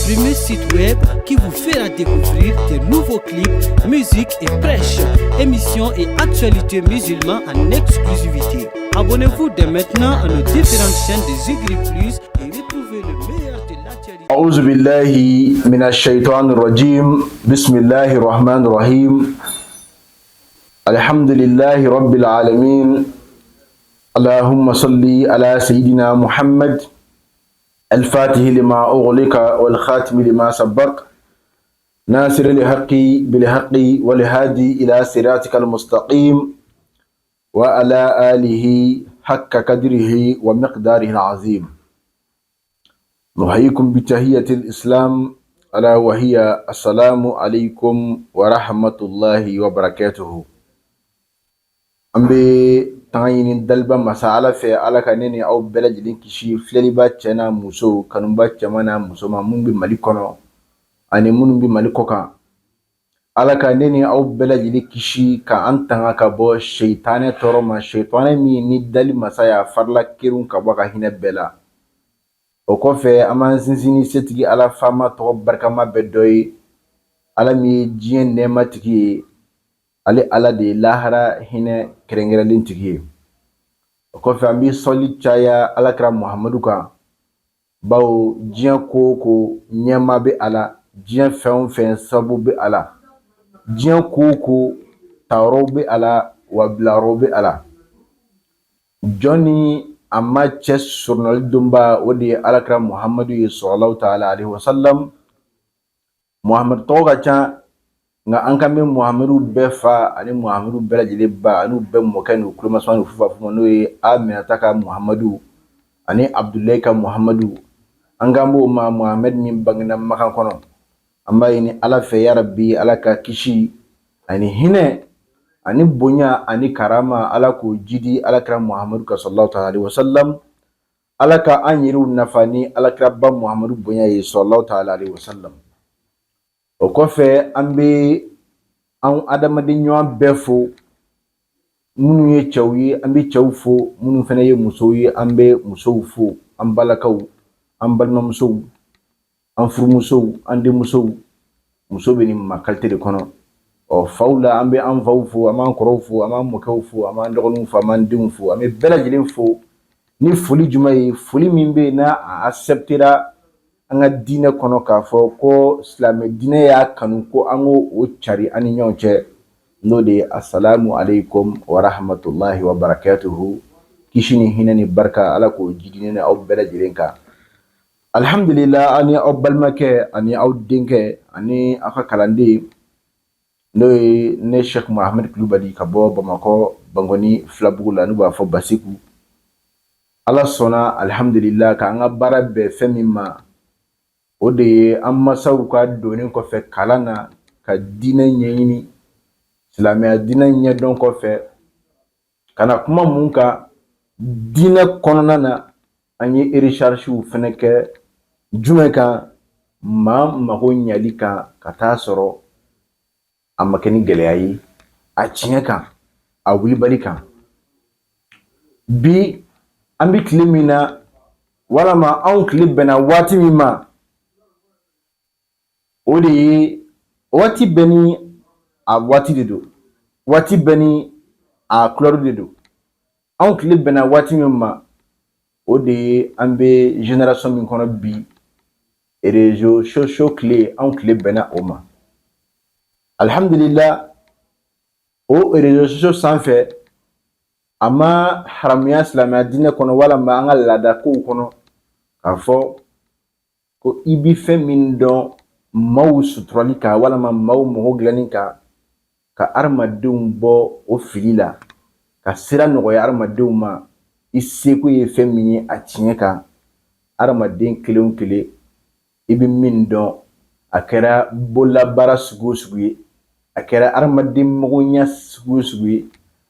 premier site web qui vous fera découvrir de nouveaux clips, musique et prêches, émissions et actualités musulmanes en exclusivité. Abonnez-vous dès maintenant à nos différentes chaînes de Zigri Plus et retrouvez le meilleur de l'actualité. أعوذ بالله من الشيطان الرجيم. بسم الله الرحمن الرحيم. الحمد لله رب العالمين. اللهم صل على سيدنا محمد الفاتح لما أغلق والخاتم لما سبق، ناصر الحق بالحق والهادي إلى صراطك المستقيم، وعلى آله حق قدره ومقداره العظيم. نحييكم بتحية الإسلام، ألا وهي السلام عليكم ورحمة الله وبركاته. An bɛ tanga ɲini daliba masa Ala fɛ, Ala ka ne ni aw bɛɛ lajɛlen kisi. Filɛliba cɛ n'a muso, kanuba cɛman n'a musoman, minnu bɛ Mali kɔnɔ ani minnu bɛ Mali kɔ kan, Ala ka ne ni aw bɛɛ lajɛlen kisi, ka an tanga ka bɔ seitanɛ tɔɔrɔ ma, seitanɛ min ni dali masa y'a farila kerun ka bɔ a ka hinɛ bɛɛ la. O kɔfɛ, an b'an sinsin ni setigi Ala faama tɔgɔ barikama bɛɛ dɔ ye, Ala min ye diɲɛ nɛɛma tigi ye, ale Ala de ye lahara hinɛ kɛrɛnkɛrɛnlen tigi ye. O kɔfɛ, an bɛ sɔli caya Alakira Muhamadu kan, bawo diɲɛ ko o ko ɲɛma bɛ a la, diɲɛ fɛn o fɛn sababu bɛ a la, diɲɛ ko o ko tayɔrɔw bɛ a la, wa bilayɔrɔw bɛ a la. Jɔn ni a ma cɛ surunali donba, o de ye Alakira Muhamadu ye, sɔlɔlahu taala alaihi wasallam. Muhamadu tɔgɔ ka ca, nka an kan bɛ Muhamadu bɛɛ fa ani Muhamadu bɛɛ lajɛlen ba ani bɛɛ mɔkɛ n'u kulomasama n'u fufafu, n'o ye Aminata ka Muhamadu ani Abudulayi ka Muhamadu. An kan b'o ma, Muhamadu min bangena Makan kɔnɔ. An b'a ɲini Ala fɛ, yarabi, Ala ka kisi ani hinɛ ani bonya ani karama, Ala k'o jidi Alakira Muhamadu ka, sɔlɔlahu taala alaihi wasallam. Ala ka an yɛrɛw nafa ni Alakiraba Muhamadu bonya ye, sɔlɔlahu taala alaihi wasallam. O kɔfɛ, an bɛ an adamaden ɲɔgɔn bɛɛ fo. Minnu ye cɛw ye, an bɛ cɛw fo. Minnu fana ye musow ye, an bɛ musow fo. An balakaw, an balimamusow, an furumusow, an denmusow, muso bɛ nin ma qualité de kɔnɔ. Ɔ faw la, an bɛ an faw fo, an b'an kɔrɔw fo, an b'an mɔkɛw fo, an b'an dɔgɔninw fo, an b'an denw fo. An bɛ bɛɛ lajɛlen fo ni foli jumɛn ye? Foli min bɛ yen n'a a acceptera an ka diinɛ kɔnɔ, k'a fɔ ko silamɛ diinɛ y'a kanu ko an k'o o cari an ni ɲɔgɔn cɛ, n'o de ye asalamu aleykum wa rahmatulahi wa barakatuhu. Kisi ni hinɛ ni barika, Ala k'o jidi ne ni aw bɛɛ lajɛlen kan. Alihamudulila, ani aw balimakɛ ani aw denkɛ ani aw ka kalanden, n'o ye ne Sheikh Muhammed Kulubali, ka bɔ Bamakɔ Bankɔni Filabugu la, n'u b'a fɔ Basiku. Ala sɔnna, alihamudulila, k'an ka baara bɛn fɛn min ma, o de ye an masaw ka donni kɔfɛ kalan na, ka diinɛ ɲɛɲini, silamɛya diinɛ ɲɛdɔn kɔfɛ, ka na kuma mun kan diinɛ kɔnɔna na. An ye recherchew fɛnɛ kɛ jumɛn kan? Maa mago ɲali kan, ka taa sɔrɔ a ma kɛ ni gɛlɛya ye, a tiɲɛ kan, a wulibali kan. Bi an bɛ tile min na, walama anw tile bɛnna waati min ma, o de ye waati bɛɛ ni a waati de don, waati bɛɛ ni a couleur de don. Anw tile bɛnna waati min ma, o de ye an bɛ génération min kɔnɔ bi, réseaux sociaux tile, anw tile bɛnna o ma, alihamudulila. O réseaux sociaux sanfɛ, a ma haramuya silamɛya diinɛ kɔnɔ walama an ka laada kow kɔnɔ, k'a fɔ ko i bi fɛn min dɔn maaw suturali kan walama maaw mago dilanni kan, ka hadamadenw bɔ o fili la, ka sira nɔgɔya hadamadenw ma, i seko ye fɛn min ye a tiɲɛ kan. Hadamaden kelen o kelen, i bɛ min dɔn, a kɛra bololabaara sugu o sugu ye, a kɛra hadamaden magoɲɛ sugu o sugu ye,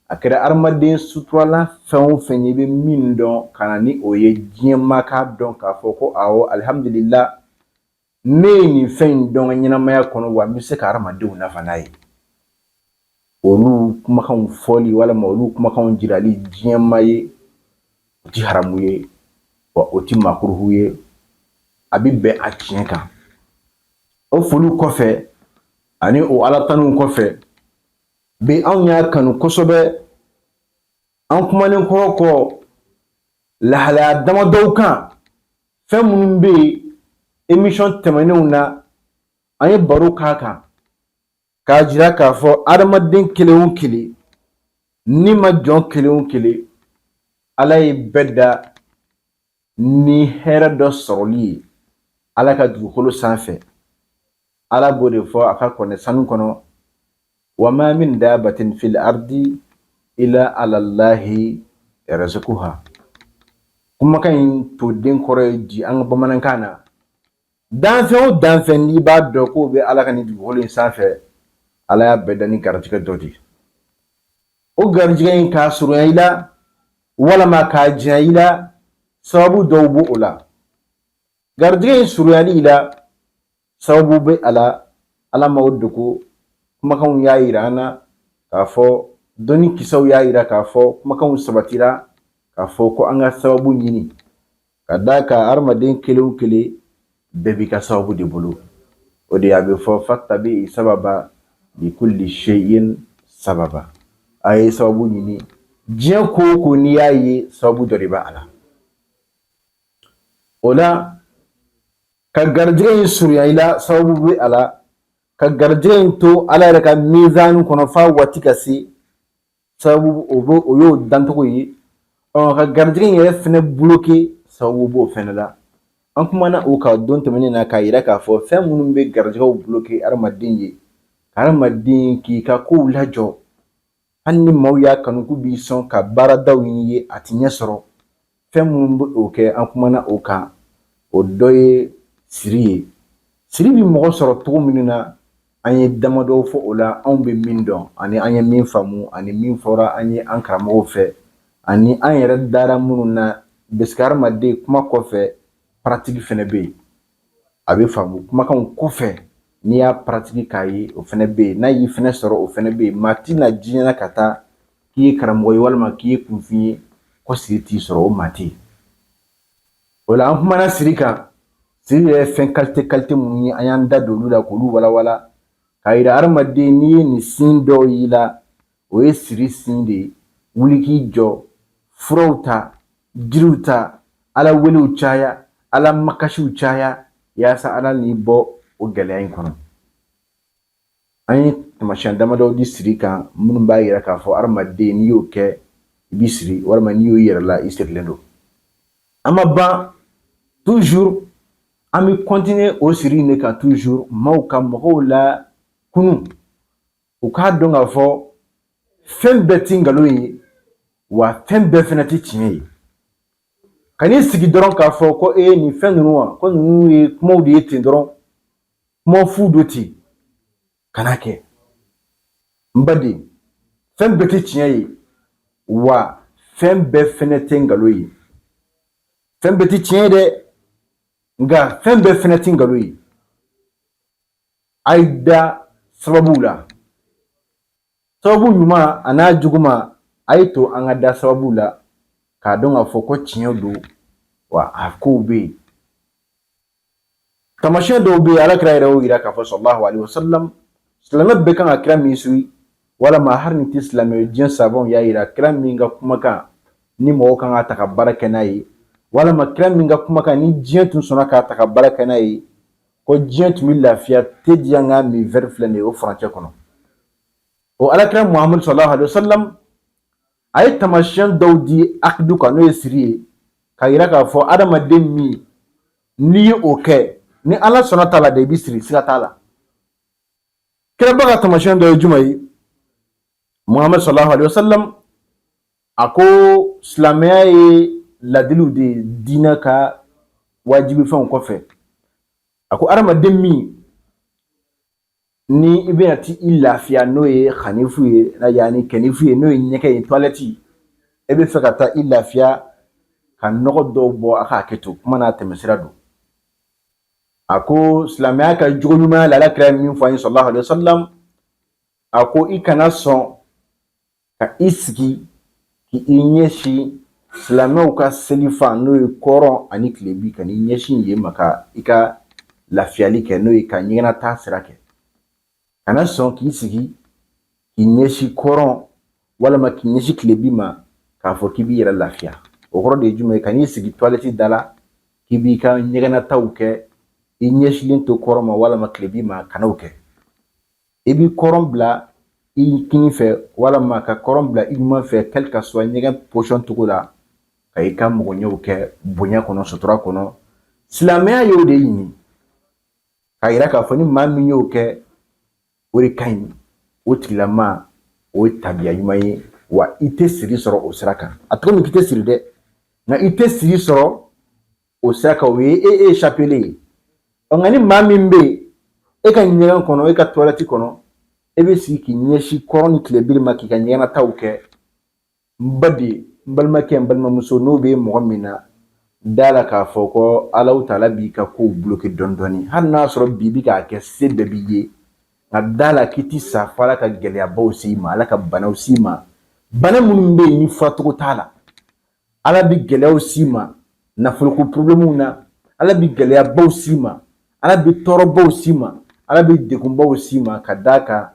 a kɛra hadamaden suturala fɛn o fɛn ye, i bɛ min dɔn ka na ni o ye diɲɛ maa k'a dɔn k'a fɔ ko awɔ, alihamudulila, ne ye nin fɛn in dɔn n ka ɲɛnamaya kɔnɔ, wa n bɛ se ka hadamadenw nafa n'a ye. Olu kumakanw fɔli walama olu kumakanw jirali diɲɛ maa ye, o ti haramu ye, wa o ti makuruhu ye, a bɛ bɛn a tiɲɛ kan. O foliw kɔfɛ ani o ala tanuw kɔfɛ, bi anw y'a kanu kosɛbɛ, an kumanen kɔrɔ kɔ lahalaya damadɔw kan, fɛn minnu bɛ yen émission tɛmɛnenw na, an ye baro k'a kan k'a jira k'a fɔ adamaden kelen o kelen ni ma jɔn kelen o kelen, Ala ye bɛɛ da ni hɛrɛ dɔ sɔrɔli ye Ala ka dugukolo sanfɛ. Ala b'o de fɔ a ka kuranɛ sanu kɔnɔ: wa ma min dabatin fil ardi ila alallahi rizquha. Kumakan in toden kɔrɔ ye di an ka bamanankan na? Danfɛn o danfɛn n'i b'a dɔn k'o bɛ Ala ka nin dugukolo in sanfɛ, Ala y'a bɛɛ da ni garijɛgɛ dɔ de ye. O garijɛgɛ in, k'a surunya i la walama k'a janya i la, sababu dɔw b'o o la. Garijɛgɛ in surunyali i la, sababu bɛ a la. Ala ma o dogo, kumakanw y'a yira an na k'a fɔ, dɔnni kisɛw y'a yira k'a fɔ, kumakanw sabatira k'a fɔ ko an ka sababu ɲini, ka d'a kan hadamaden kelen o kelen bɛɛ b'i ka sababu de bolo. O de a bɛ fɔ: fattabi sababa likulli shay'in sababa. A ye sababu ɲini. Diɲɛ ko o ko n'i y'a ye, sababu dɔ de b'a la. O la, ka garijɛgɛ in surunya i la, sababu bɛ a la. Ka garijɛgɛ in to Ala yɛrɛ ka mizani kɔnɔ f'a waati ka se, sababu o b'o, o y'o dancogo ye. Ɔ, ka garijɛgɛ in yɛrɛ fɛnɛ bloquer, sababu b'o fɛnɛ la. An kumana o kan don tɛmɛnen na k'a yira k'a fɔ fɛn minnu bɛ garijɛgɛw bloquer hadamaden ye, ka hadamaden k'i ka kow lajɔ, hali ni maaw y'a kanu k'u b'i sɔn ka baaradaw ɲini ye, a ti ɲɛ sɔrɔ. Fɛn minnu bɛ o kɛ, an kumana o kan. O dɔ ye siri ye. Siri bɛ mɔgɔ sɔrɔ cogo minnu na, an ye damadɔ fɔ o la, anw bɛ min dɔn ani an ye min faamu ani min fɔra an ye an karamɔgɔw fɛ ani an yɛrɛ dara minnu na. Parce que hadamaden, kuma kɔfɛ, pratique fɛnɛ bɛ yen. A bɛ faamu kumakanw kɔfɛ, n'i y'a pratique k'a ye, o fɛnɛ bɛ yen. N'a y'i fɛnɛ sɔrɔ, o fɛnɛ bɛ yen. Maa tɛna diɲɛ na ka taa k'i ye karamɔgɔ ye walima k'i ye kunfin ye ko siri t'i sɔrɔ, o maa tɛ yen. O la, an kumana siri kan. Siri yɛrɛ ye fɛn qualité qualité minnu ye, an y'an da don olu la k'olu walawala k'a yira hadamaden, n'i ye nin signe dɔw y'i la, o ye siri signe de ye. Wuli k'i jɔ, furaw ta, jiriw ta, Ala welew caya, Ala makasiw caya, yaasa Ala n'i bɔ o gɛlɛya in kɔnɔ. An ye taamasiyɛn damadɔw di siri kan minnu b'a yira k'a fɔ hadamaden, n'i y'o kɛ, i b'i siri, walima n'i y'o yɛrɛ la, i sirilen don. An ma ban, toujours an bɛ continuer o siri in de kan. Toujours maaw ka mɔgɔw la kunun, u k'a dɔn k'a fɔ fɛn bɛɛ ti nkalon ye, wa fɛn bɛɛ fɛnɛ ti tiɲɛ ye. Ka n'i sigi dɔrɔn k'a fɔ ko e nin fɛn ninnu wa, ko ninnu ye kumaw de ye ten dɔrɔn, kuma fu do ten, kana kɛ. N baden, fɛn bɛɛ tɛ tiɲɛ ye, wa fɛn bɛɛ fɛnɛ tɛ nkalon ye. Fɛn bɛɛ tɛ tiɲɛ ye dɛ, nka fɛn bɛɛ fɛnɛ tɛ nkalon ye. A ye da sababuw la, sababu ɲuman a n'a juguman. A ye to an ka da sababuw la k'a dɔn k'a fɔ ko tiɲɛ don, wa a kow bɛ yen. Taamasiyɛn dɔw bɛ yen, Ala kira yɛrɛ y'o yira k'a fɔ, sallallahu alaihi wasallam. Silamɛ bɛɛ kan ka kira min suit, walama hali ni tɛ silamɛ ye, diɲɛ sabaw y'a yira kira min ka kumakan ni mɔgɔw kan ka ta ka baara kɛ n'a ye, walama kira min ka kumakan ni diɲɛ tun sɔnna k'a ta ka baara kɛ n'a ye, ko diɲɛ tun bɛ lafiya te di an ka min wɛrɛ filɛ nin ye o furancɛ kɔnɔ. O Alakira Muhamadu sallallahu alaihi wasallam, a ye taamasiyɛn dɔw di akidu kan, n'o ye siri ye, k'a yira k'a fɔ adamaden min n'i ye o kɛ, ni Ala sɔnna t'a la de, i bɛ siri, siga t'a la. Kiraba ka taamasiyɛn dɔ ye jumɛn ye? Muhamadu sallallahu alaihi wasallam a ko silamɛya ye ladiliw de ye diinɛ ka wajibi fɛnw kɔfɛ. A ko adamaden min ni i bɛna ti i lafiya, n'o ye hanifu ye, yaani kɛnifu ye, n'o ye ɲɛgɛn ye, toilette, e bɛ fɛ ka taa i lafiya ka nɔgɔ dɔw bɔ, a k'a kɛ to kuma n'a tɛmɛsira don. A ko silamɛya ka jogo ɲumanya la, Ala kira ye min fɔ an ye, sallallahu alaihi wasallam, a ko i kana sɔn ka i sigi k'i ɲɛsin silamɛw ka seli fan, n'o ye kɔrɔn ani tilebi, ka n'i ɲɛsin yen ma ka i ka lafiyali kɛ, n'o ye ka ɲɛgɛnnataa sira kɛ. Kana sɔn k'i sigi k'i ɲɛsin kɔrɔn walama k'i ɲɛsin tilebin ma k'a fɔ k'i b'i yɛrɛ lafiya. O kɔrɔ de ye jumɛn ye? Ka n'i sigi toilette da la k'i b'i ka ɲɛgɛnnataw kɛ, i ɲɛsilen to kɔrɔn ma walama tilebin ma, kan'o kɛ. I b'i kɔrɔn bila i kini fɛ walama ka kɔrɔn bila i ɲuman fɛ, quel que soit ɲɛgɛn position cogo la, ka i ka mɔgɔɲɛw kɛ bonya kɔnɔ, sutura kɔnɔ. Silamɛya y'o de ɲini k'a yira k'a fɔ ni maa min y'o kɛ, o de ka ɲi o tigilama, o ye tabiya ɲuman ye, wa i tɛ siri sɔrɔ o sira kan. A tɔgɔ min k'i tɛ siri dɛ, nka i tɛ siri sɔrɔ o sira kan, o ye e échappé ye. Ɔ, nka ni maa min bɛ yen, e ka ɲɛgɛn kɔnɔ, e ka toilette kɔnɔ, e bɛ sigi k'i ɲɛsin kɔrɔn ni tilebin ma k'i ka ɲɛgɛnnataw kɛ, n baden, n balimakɛ, n balimamuso, n'o bɛ mɔgɔ min na, da la k'a fɔ ko Alahu taala b'i ka kow bloqué dɔɔni dɔɔni. Hali n'a sɔrɔ bi bi k'a kɛ se bɛɛ b'i ye, nka da la k'i ti sa fo Ala ka gɛlɛyabaw s'i ma, Ala ka banaw s'i ma, bana minnu bɛ yen ni furacogo t'a la. Ala bɛ gɛlɛyaw s'i ma nafoloko problèmew na, Ala bɛ gɛlɛyabaw s'i ma, Ala bɛ tɔɔrɔbaw s'i ma, Ala bɛ degunbaw s'i ma, ka d'a kan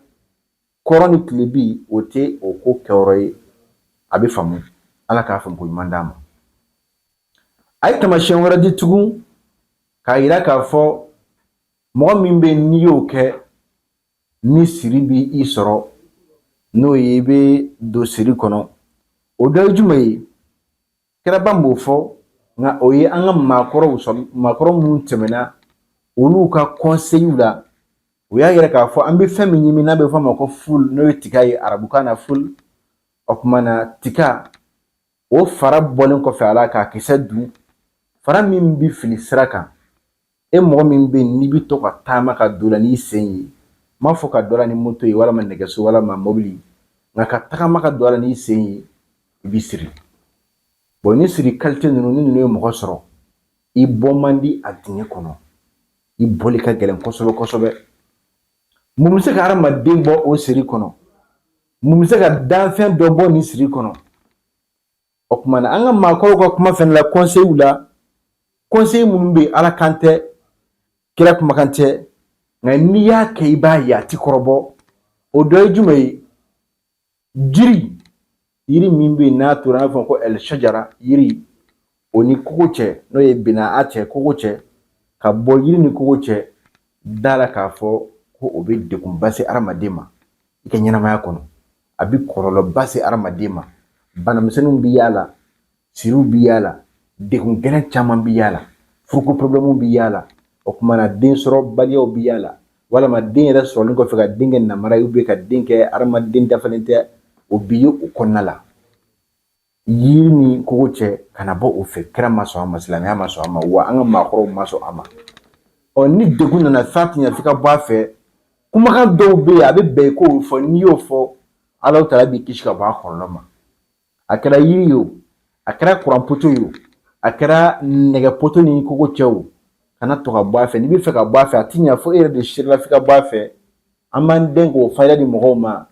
kɔrɔn ni tilebin o tɛ o ko kɛyɔrɔ ye. A bɛ faamu, Ala k'a faamu ko ɲuman d'a ma. A ye taamasiyɛn wɛrɛ di tugun k'a yira k'a fɔ mɔgɔ min bɛ n'i y'o kɛ, ni siri b'i sɔrɔ, n'o ye i bɛ don siri kɔnɔ. O dɔ ye jumɛn ye? Kiraba m'o fɔ, nka o ye an ka maakɔrɔw sɔrɔ, maakɔrɔ minnu tɛmɛna, olu ka conseil la, o y'a yira k'a fɔ an bɛ fɛn min ɲimi n'a bɛ fɔ a ma ko فول, n'o ye tiga ye arabukan na فول. O tuma na tiga o fara bɔlen kɔfɛ a la k'a kisɛ dun, fara min bɛ fili sira kan, e mɔgɔ min bɛ yen n'i bɛ to ka taama ka don la n'i sen ye, n m'a fɔ ka don a la ni moto ye walama nɛgɛso walama mobili, nka ka tagama ka don a la n'i sen ye, i b'i siri. Bon, ni siri qualité ninnu, ni ninnu ye mɔgɔ sɔrɔ, i bɔ man di a dingɛ kɔnɔ, i bɔli ka gɛlɛn kosɛbɛ kosɛbɛ. Mun bɛ se ka hadamaden bɔ o siri kɔnɔ? Mun bɛ se ka danfɛn dɔ bɔ nin siri kɔnɔ? O tuma na an ka maakɔrɔw ka kuma fɛnɛ la, conseil la, conseil minnu bɛ yen, Ala kan tɛ, kira kumakan tɛ, nka n'i y'a kɛ i b'a ye a ti kɔrɔbɔ. O dɔ ye jumɛn ye? Jiri, yiri min bɛ yen n'a tora, an b'a fɔ ko الشجرة, yiri o ni kogo cɛ, n'o ye bina cɛ, kogo cɛ, ka bɔ yiri ni kogo cɛ, da la k'a fɔ ko o bɛ degunba se hadamaden ma i ka ɲɛnamaya kɔnɔ, a bɛ kɔlɔlɔba se hadamaden ma. Banamisɛnninw bɛ y'a la, siriw bɛ y'a la, degun gɛlɛn caman bɛ y'a la, furuko problème bɛ y'a la. O tuma na den sɔrɔbaliyaw bɛ y'a la, walama den yɛrɛ sɔrɔlen kɔfɛ ka den kɛ namara ye, ka den kɛ hadamaden dafalen tɛ, o bi ye o kɔnɔna la. Yiri ni kogo cɛ, kana bɔ o fɛ. Kira ma sɔn a ma, silamɛya ma sɔn a ma, wa an ka maakɔrɔw ma sɔn a ma. Ɔ, ni degun nana f'a ti ɲɛ f'i ka bɔ a fɛ, kumakan dɔw bɛ yen a bɛ bɛn i k'o fɔ. N'i y'o fɔ, Alahu taala b'i kisi ka bɔ a kɔlɔlɔ ma. A kɛra yiri ye o, a kɛra kuran poto ye o, a kɛra nɛgɛ poto ni kogo cɛ o, kana to ka bɔ a fɛ. N'i bɛ fɛ ka bɔ a fɛ, a ti ɲɛ fo e yɛrɛ de sirila f'i ka bɔ a fɛ. An b'an den k'o fayida di mɔgɔw ma.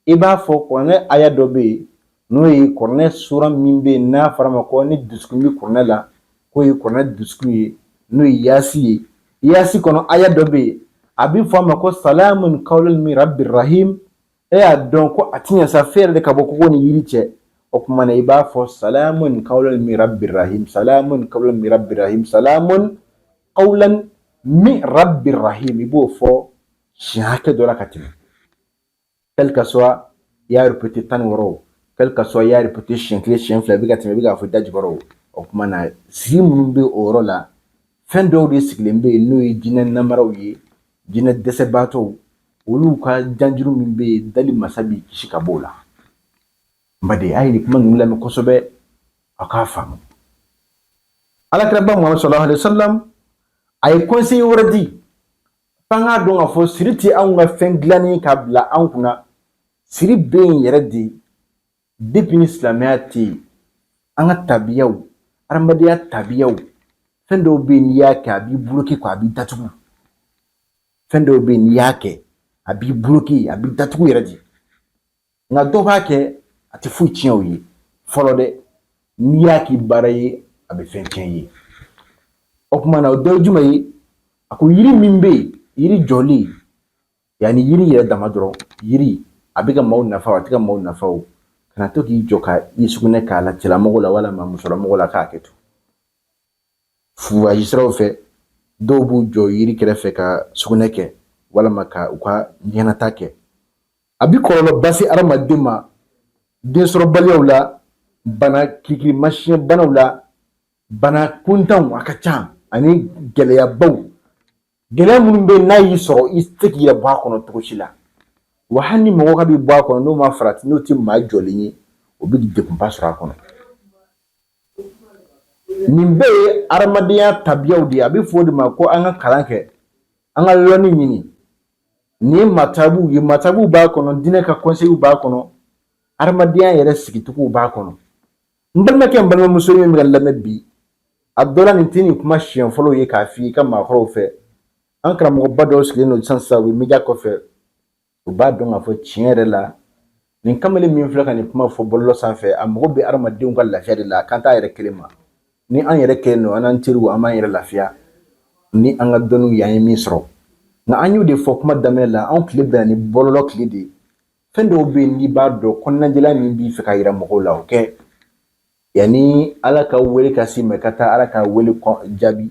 I b'a fɔ kuranɛ aya dɔ bɛ yen, n'o ye kuranɛ sura min bɛ yen n'a fɔra ma ko ni dusukun bɛ kuranɛ la, k'o ye kuranɛ dusukun ye, n'o ye Yaasi ye. Yaasi kɔnɔ aya dɔ bɛ yen, a bɛ fɔ a ma ko سلام قولا من رب رحيم. E y'a dɔn ko a ti ɲɛ sa f'e yɛrɛ de ka bɔ kogo ni yiri cɛ. O tuma na i b'a fɔ سلام قولا من رب رحيم، سلام قولا من رب رحيم، سلام قولا من رب رحيم. I b'o fɔ siɲɛ hakɛ dɔ la ka tɛmɛ, quel que soit i y'a répété 16, quel que soit i y'a répété siɲɛ kelen, siɲɛ fila, i bɛ ka tɛmɛ, i bɛ k'a fɔ da jukɔrɔ. O tuma na sigi minnu bɛ o yɔrɔ la, fɛn dɔw de sigilen bɛ yen, n'o ye jinɛ namaraw ye, jinɛ dɛsɛbaatɔw, olu ka janjuru min bɛ yen, dali masa b'i kisi ka bɔ o la. N baden, a ye nin kuma ninnu lamɛn kosɛbɛ, aw k'a faamu. Alakiraba Muhamadu صلى الله عليه وسلم a ye conseil wɛrɛ di f'an k'a dɔn k'a fɔ siri tɛ anw ka fɛn dilannen ka bila an kunna. Siri bɛ yen yɛrɛ de depuis ni silamɛya tɛ yen. An ka tabiyaw, adamadenya tabiyaw, fɛn dɔw bɛ yen, n'i y'a kɛ a b'i bloqué quoi, a b'i datugu. Fɛn dɔw bɛ yen, n'i y'a kɛ a b'i bloqué, a b'i datugu yɛrɛ de. Nka dɔw b'a kɛ, a tɛ foyi tiɲɛ o ye fɔlɔ dɛ. N'i y'a k'i baara ye, a bɛ fɛn tiɲɛ i ye. O tuma na o dɔ ye jumɛn ye? A ko yiri min bɛ yen, yiri jɔli, yanni yiri yɛrɛ dama dɔrɔn, yiri a bɛ ka maaw nafa, a tɛ ka maaw nafa, o kana to k'i jɔ ka i sugunɛ k'a la cɛlamɔgɔ la walama musolamɔgɔ la k'a kɛ to voyage siraw fɛ. Dɔw b'u jɔ yiri kɛrɛfɛ ka sugunɛ kɛ walama ka u ka ɲɛnata kɛ. A bi kɔlɔlɔba se adamaden ma, densɔrɔbaliyaw la, bana kirikirimasiyɛn banaw la, bana kuntanw a ka ca, ani gɛlɛyabaw, gɛlɛya minnu bɛ yen n'a y'i sɔrɔ, i tɛ se k'i yɛrɛ bɔ a kɔnɔ cogo si la. Wa hali ni mɔgɔ ka b'i bɔ a kɔnɔ, n'o ma farati, n'o tɛ maa jɔlen ye, o bɛ degunba sɔrɔ a kɔnɔ. Nin bɛɛ ye adamadenya tabiyaw de ye. A bɛ fɔ o de ma ko an ka kalan kɛ, an ka lɔnni ɲini. Nin ye matabuw ye, matabuw b'a kɔnɔ, diinɛ ka conseilw b'a kɔnɔ, adamadenya yɛrɛ sigicogow b'a kɔnɔ. N balimakɛ, n balimamuso min bɛ ka n lamɛn bi, a dɔ la nin tɛ nin kuma siɲɛ fɔlɔ ye k'a f'i ka maakɔrɔw fɛ. An karamɔgɔba dɔw sigilen don sisan sisan, u bɛ media kɔfɛ, u b'a dɔn k'a fɔ tiɲɛ yɛrɛ la, nin kamalen min filɛ ka nin kuma fɔ bɔlɔlɔ sanfɛ, a mago bɛ adamadenw ka lafiya de la. A kan t'a yɛrɛ kelen ma. Ni an yɛrɛ kelen don, an n'an teriw, an b'an yɛrɛ lafiya ni an ka dɔnniw ye, an ye min sɔrɔ. Nka an y'o de fɔ kuma daminɛ la, anw tile bɛnna ni bɔlɔlɔ tile de ye. Fɛn dɔw bɛ yen, n'i b'a dɔn, kɔnɔnajɛlenya min b'i fɛ ka yira mɔgɔw la, o kɛ yanni Ala ka wele ka s'i ma, i ka taa Ala ka wele jaabi.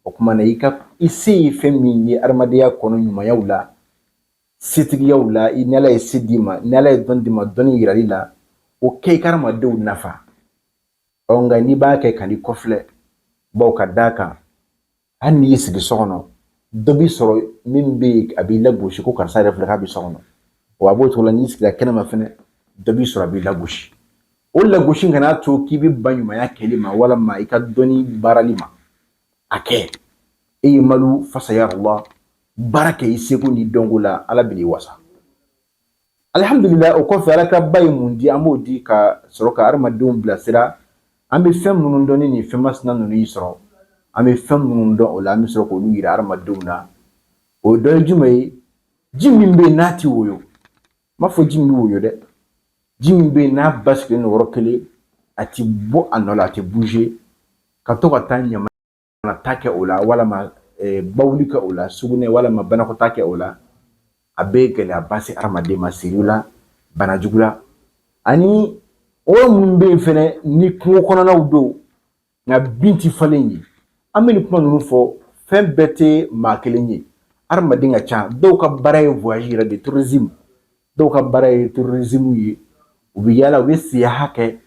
O tuma na, i ka i se ye fɛn min ye adamadenya kɔnɔ, ɲumanyaw la, setigiyaw la, i ni Ala ye se d'i ma, ni Ala ye dɔnni d'i ma, dɔnni yirali la, o kɛ i ka hadamadenw nafa. Ɔ nka n'i b'a kɛ, kan'i kɔfilɛ, bawo ka d'a kan, hali n'i y'i sigi so kɔnɔ, dɔ b'i sɔrɔ min bɛ yen, a b'i lagosi ko karisa yɛrɛ filɛ k'a bɛ so kɔnɔ. Wa a b'o cogo la, n'i sigira kɛnɛma fɛnɛ, dɔ b'i sɔrɔ, a b'i lagosi. O lagosi kana to k'i bɛ ban ɲumanya kɛli ma walama i ka dɔnni baarali ma. A kɛ e ye malu fasayarallah, baara kɛ i seko n'i dɔnko la, Ala bɛn'i wasa. Alihamudulila. O kɔfɛ, Ala ka ba ye mun di, an b'o di ka sɔrɔ ka hadamadenw bilasira. An bɛ fɛn minnu dɔn, ni nin fɛn masina ninnu y'i sɔrɔ, an bɛ fɛn minnu dɔn o la, an bɛ sɔrɔ k'olu yira hadamadenw na. O dɔ ye jumɛn ye? Ji min bɛ yen n'a ti woyo, n m'a fɔ ji min bɛ woyo dɛ, ji min bɛ yen n'a basigilen don yɔrɔ kelen, a ti bɔ a nɔ la, a tɛ bouger, ka to ka taa ɲama ta kɛ o la, walama bawuli kɛ o la, sugunɛ walama banakɔtaa kɛ o la, a bɛ gɛlɛyaba se hadamaden ma, siriw la, bana jugu la. Ani o minnu bɛ yen fɛnɛ ni kungo kɔnɔnaw don, nka bin ti falen ye. An bɛ nin kuma ninnu fɔ, fɛn bɛɛ tɛ maa kelen ye, hadamaden ka ca. Dɔw ka baara ye voyage yɛrɛ de, tourisme. Dɔw ka baara ye tourisme ye, u bɛ yaala, u bɛ siyaha kɛ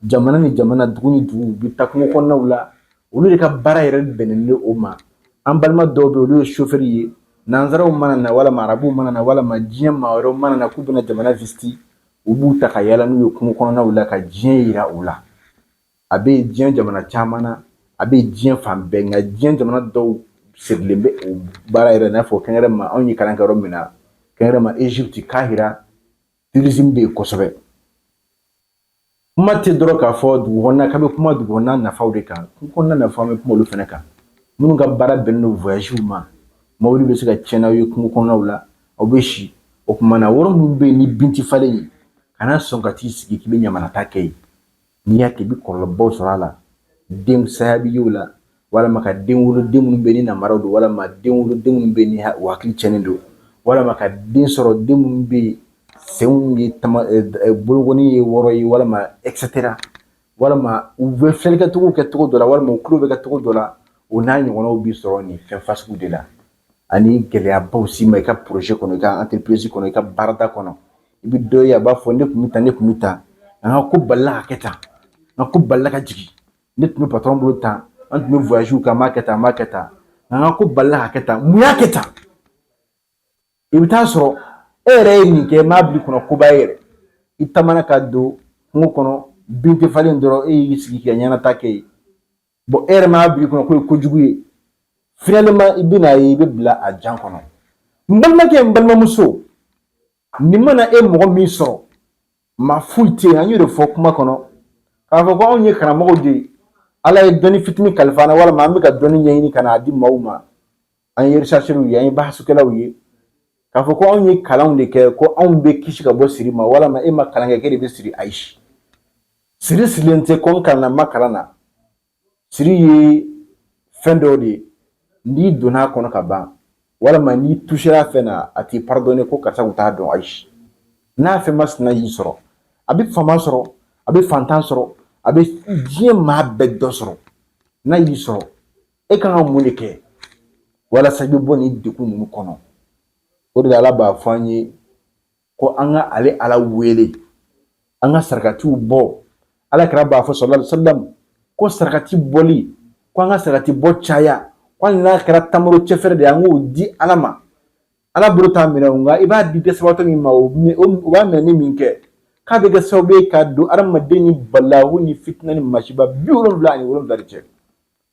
jamana ni jamana, dugu ni dugu, u bɛ taa kungo kɔnɔnaw la. Olu de ka baara yɛrɛ bɛnnen bɛ o ma. An balima dɔw bɛ yen, olu ye chauffeur ye. Nanzaraw mana na, walama arabuw mana na, walama diɲɛ maa wɛrɛw mana na k'u bɛna jamana visiter, u b'u ta ka yaala n'u ye kungo kɔnɔnaw la, ka diɲɛ yira u la. A bɛ diɲɛ jamana caman na, a bɛ diɲɛ fan bɛɛ, nka diɲɛ jamana dɔw sirilen bɛ o baara yɛrɛ, n'a fɔ kɛnɛrɛ ma, anw ye kalan kɛ yɔrɔ min na, kɛnɛrɛ ma Egypte, Kahira, tourisme bɛ yen kosɛbɛ. Kuma tɛ dɔrɔn k'a fɔ dugu kɔnɔna k'a bɛ kuma dugu kɔnɔna nafaw de kan. Kungo kɔnɔna nafaw, an bɛ kuma olu fana kan. Minnu ka baara bɛnnen don voyage ma, mobili bɛ se ka tiɲɛ n'aw ye kungo kɔnɔnaw la, aw bɛ si. O tuma na, yɔrɔ minnu bɛ yen ni bin tɛ falen ye, kana sɔn ka t'i sigi k'i bɛ ɲamanata kɛ yen. N'i y'a kɛ, i bɛ kɔlɔlɔbaw sɔrɔ a la. Den saya bɛ ye o la, walama ka den wolo, den minnu bɛ yen ni namaraw don, walama den wolo, den minnu bɛ yen ni u hakili tiɲɛnen don, walama ka den sɔrɔ, den minnu bɛ yen senw ye tama, bolokɔni ye wɔɔrɔ ye, walama et cetera, walama u bɛ filɛlikɛcogo kɛ cogo dɔ la, walama u tulo bɛ kɛ cogo dɔ la. O n'a ɲɔgɔnnaw b'i sɔrɔ nin fɛn fasugu de la, ani gɛlɛyabaw s'i ma i ka projet kɔnɔ, i ka entreprise kɔnɔ, i ka baarada kɔnɔ. I bɛ dɔ ye, a b'a fɔ ne tun bɛ tan, ne tun bɛ tan, an ka ko balila ka kɛ tan, an ka ko balila ka jigin, ne tun bɛ patron bolo tan, an tun bɛ voyage kɛ, an b'a kɛ tan, an b'a kɛ tan, an ka ko balila ka kɛ tan, mun y'a kɛ tan? I bɛ taa sɔrɔ e yɛrɛ ye nin kɛ, m'a bila i kunna koba ye yɛrɛ. I taamana ka don kungo kɔnɔ, bin tɛ falen dɔrɔn, e y'i sigi k'i ka ɲɛnata kɛ yen. Bon, e yɛrɛ m'a bila i kunna k'o ye kojugu ye. Finalement, i bɛna ye, i bɛ bila a jan kɔnɔ. N balimakɛ, n balimamuso, nin mana e mɔgɔ min sɔrɔ, maa foyi tɛ yen. An y'o de fɔ kuma kɔnɔ k'a fɔ ko anw ye karamɔgɔw de ye, Ala ye dɔnni fitinin kalifa an na, walima an bɛ ka dɔnni ɲɛɲini ka n'a di maaw ma. An ye rechercheurs ye, an ye bahasukɛlaw ye. K'a fɔ ko anw ye kalanw de kɛ, ko anw bɛ kisi ka bɔ siri ma, walima e ma kalan kɛ, k'e de bɛ siri, ayi. Siri sirilen tɛ ko n kalanna, n ma kalan na. Siri ye fɛn dɔw de ye. N'i donna a kɔnɔ ka ban, walima n'i tusera fɛn na, a t'i pardonner ko karisa kun t'a dɔn. Ayi, n'a fɛn masina y'i sɔrɔ, a bɛ faama sɔrɔ, a bɛ fantan sɔrɔ, a bɛ diɲɛ maa bɛɛ dɔ sɔrɔ. N'a y'i sɔrɔ, e kan ka mun de kɛ walasa i bɛ bɔ nin degun ninnu kɔnɔ? O de la Ala b'a fɔ an ye ko an ka ale Ala wele, an ka sarakatiw bɔ. Ala kira b'a fɔ sallallahu alaihi wasallam ko sarakati bɔli, ko an ka sarakati bɔ caya, ko hali n'a kɛra tamaro cɛfɛrɛ de ye, an k'o di Ala ma. Ala bolo t'a minɛ, nka i b'a di dɛsɛbagatɔ min ma, o b'a minɛ ni min kɛ, k'a bɛ kɛ sababu ye ka don adamaden ni balawu ni fitina ni masiba 77 de cɛ.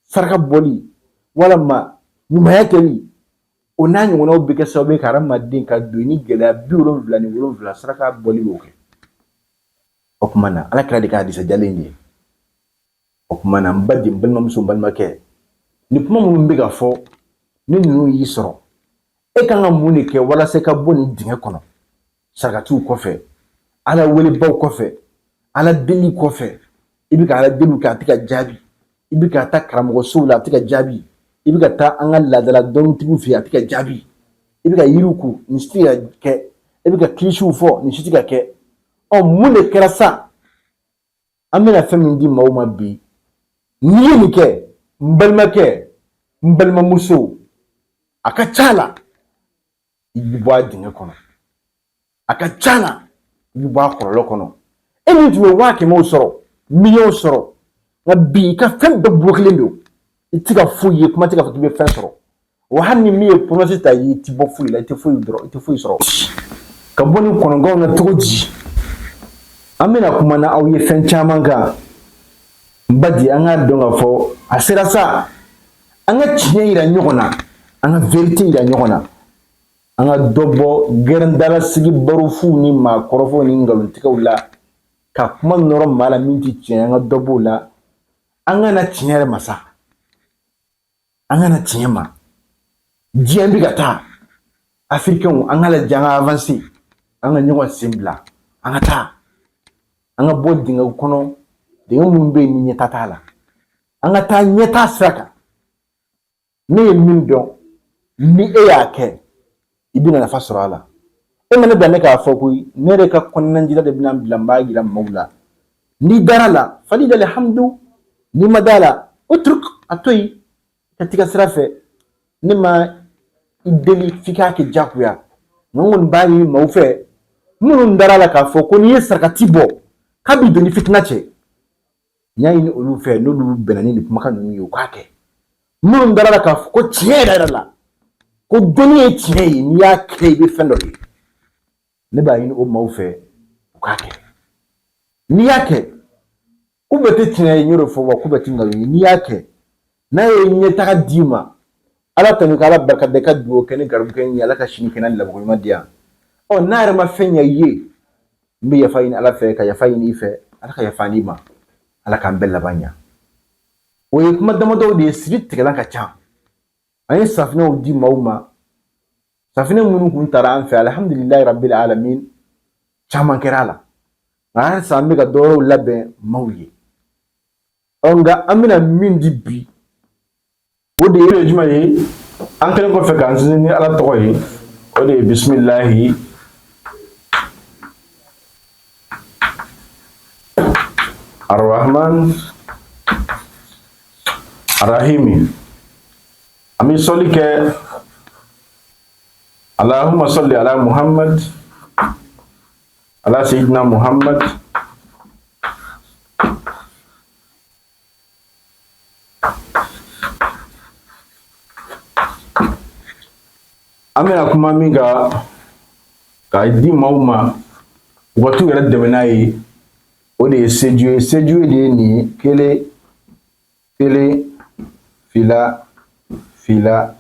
Saraka bɔli walima ɲumanya kɛli, o n'a ɲɔgɔnnaw bɛ kɛ sababu ye ka hadamaden ka don ni gɛlɛya 77. Saraka bɔli b'o kɛ. O tuma na, Ala kira de ka hadisa jalen de ye. O tuma na, n baden, n balimamuso, n balimakɛ, ni kuma minnu bɛ ka fɔ, ni ninnu y'i sɔrɔ, e kan ka mun de kɛ walasa i ka bɔ nin dingɛ kɔnɔ? Sarakatiw kɔfɛ, Ala welebaw kɔfɛ, Ala deli kɔfɛ, i bɛ ka Ala deliw kɛ, a tɛ ka jaabi. I bɛ ka taa karamɔgɔsow la, a tɛ ka jaabi. I bɛ ka taa an ka laadala dɔnnitigiw fɛ yen, a tɛ ka jaabi. I bɛ ka yiriw ko, nin si tɛ ka kɛ. I bɛ ka kilisiw fɔ, nin si tɛ ka kɛ. Ɔ, mun de kɛra sa? An bɛna fɛn min di maaw ma bi, n'i ye nin kɛ, n balimakɛ, n balimamuso, a ka ca la i bɛ bɔ a dingɛ kɔnɔ, a ka ca la i bɛ bɔ a kɔlɔlɔ kɔnɔ. E min tun bɛ 100 000 sɔrɔ, miliyɔn sɔrɔ, nka bi i ka fɛn bɛɛ bloquélen don, i tɛ ka foyi ye, kuma tɛ k'a fɔ k'i bɛ fɛn sɔrɔ. Wa hali ni min ye promesse ta i ti bɔ foyi la, i tɛ foyi dɔrɔn, i tɛ foyi sɔrɔ. Ka bɔ nin kɔnɔgɔnw na cogo di? An bɛna kuma na aw ye fɛn caman kan. N baden, an k'a dɔn k'a fɔ a sera sa an ka tiɲɛ yira ɲɔgɔn na, an ka vérité yira ɲɔgɔn na, an ka dɔ bɔ gɛrɛndalasigi barofuw ni maakɔrɔfɔw ni nkalontigɛw la, ka kuma nɔrɔ maa la min tɛ tiɲɛ, an ka dɔ b'o la. An ka na tiɲɛ yɛrɛ ma sa, an ka na tiɲɛ ma. Diɲɛ bɛ ka taa, Afirikɛnw, an ka lajɛ, an ka avancer, an ka ɲɔgɔn sen bila, an ka taa, an ka bɔ dingɛ kɔnɔ, dingɛ minnu bɛ yen ni ɲɛta t'a la, an ka taa ɲɛtaa sira kan. Ne ye min dɔn, ni e y'a kɛ, i bɛna nafa sɔrɔ a la. E ma ne bila ne k'a fɔ koyi, ne yɛrɛ ka kɔnɔnajira de bɛna bila, n b'a yira maaw la. N'i dara la, falilahi hamdu. N'i ma da la, utruk, a to yen ka t'i ka sira fɛ. Ne ma i deli f'i k'a kɛ jagoya, nka n kɔni b'a ɲini maaw fɛ minnu dara la k'a fɔ ko n'i ye sarakati bɔ k'a b'i don ni fitina cɛ. N y'a ɲini olu fɛ, n'olu bɛnna ni nin kumakan ninnu ye, u k'a kɛ. Minnu dara la k'a fɔ ko tiɲɛ yɛrɛ yɛrɛ la, ko dɔnni ye tiɲɛ ye, n'i y'a kɛ i bɛ fɛn dɔ ye, ne b'a ɲini o maaw fɛ u k'a kɛ. N'i y'a kɛ, ko bɛɛ tɛ tiɲɛ ye, n y'o de fɔ, wa ko bɛɛ tɛ nkalon ye. N'i y'a kɛ, n'a ye ɲɛtaga d'i ma, Ala tanu, ka Ala barika da, ka dugawu kɛ ni garibukɛ in ye, Ala ka sini kɛnɛ ni labanko ɲuman di yan. Ɔ, n'a yɛrɛ ma fɛn ɲɛ i ye, n bɛ yafa ɲini Ala fɛ, ka yafa ɲini i fɛ, Ala ka yafa n'i ma, Ala k'an bɛɛ laban ɲa. O ye kuma damadɔw de ye, siri tigɛlan ka ca. An ye safinɛw di maaw ma, safinɛ minnu kun taara an fɛ, alhamdulilayi rabbil alamin, caman kɛra a la. Nka halisa an bɛ ka dɔwɛrɛw labɛn maaw ye. Ɔ, nka an bɛna min di bi, o de ye jumɛn ye? An kɛlen kɔfɛ k'an sinsin ni Ala tɔgɔ ye, o de ye bisimilahi arrahman arrahimi. An bɛ sɔli kɛ, Allahumma salli ala Muhammad, ala sayyidina Muhammad. An bɛna kuma min kan k'a di maaw ma u ka t'u yɛrɛ dɛmɛ n'a ye, o de ye seju ye. Seju de ye nin ye: 1, 1, 2, 2, filɛ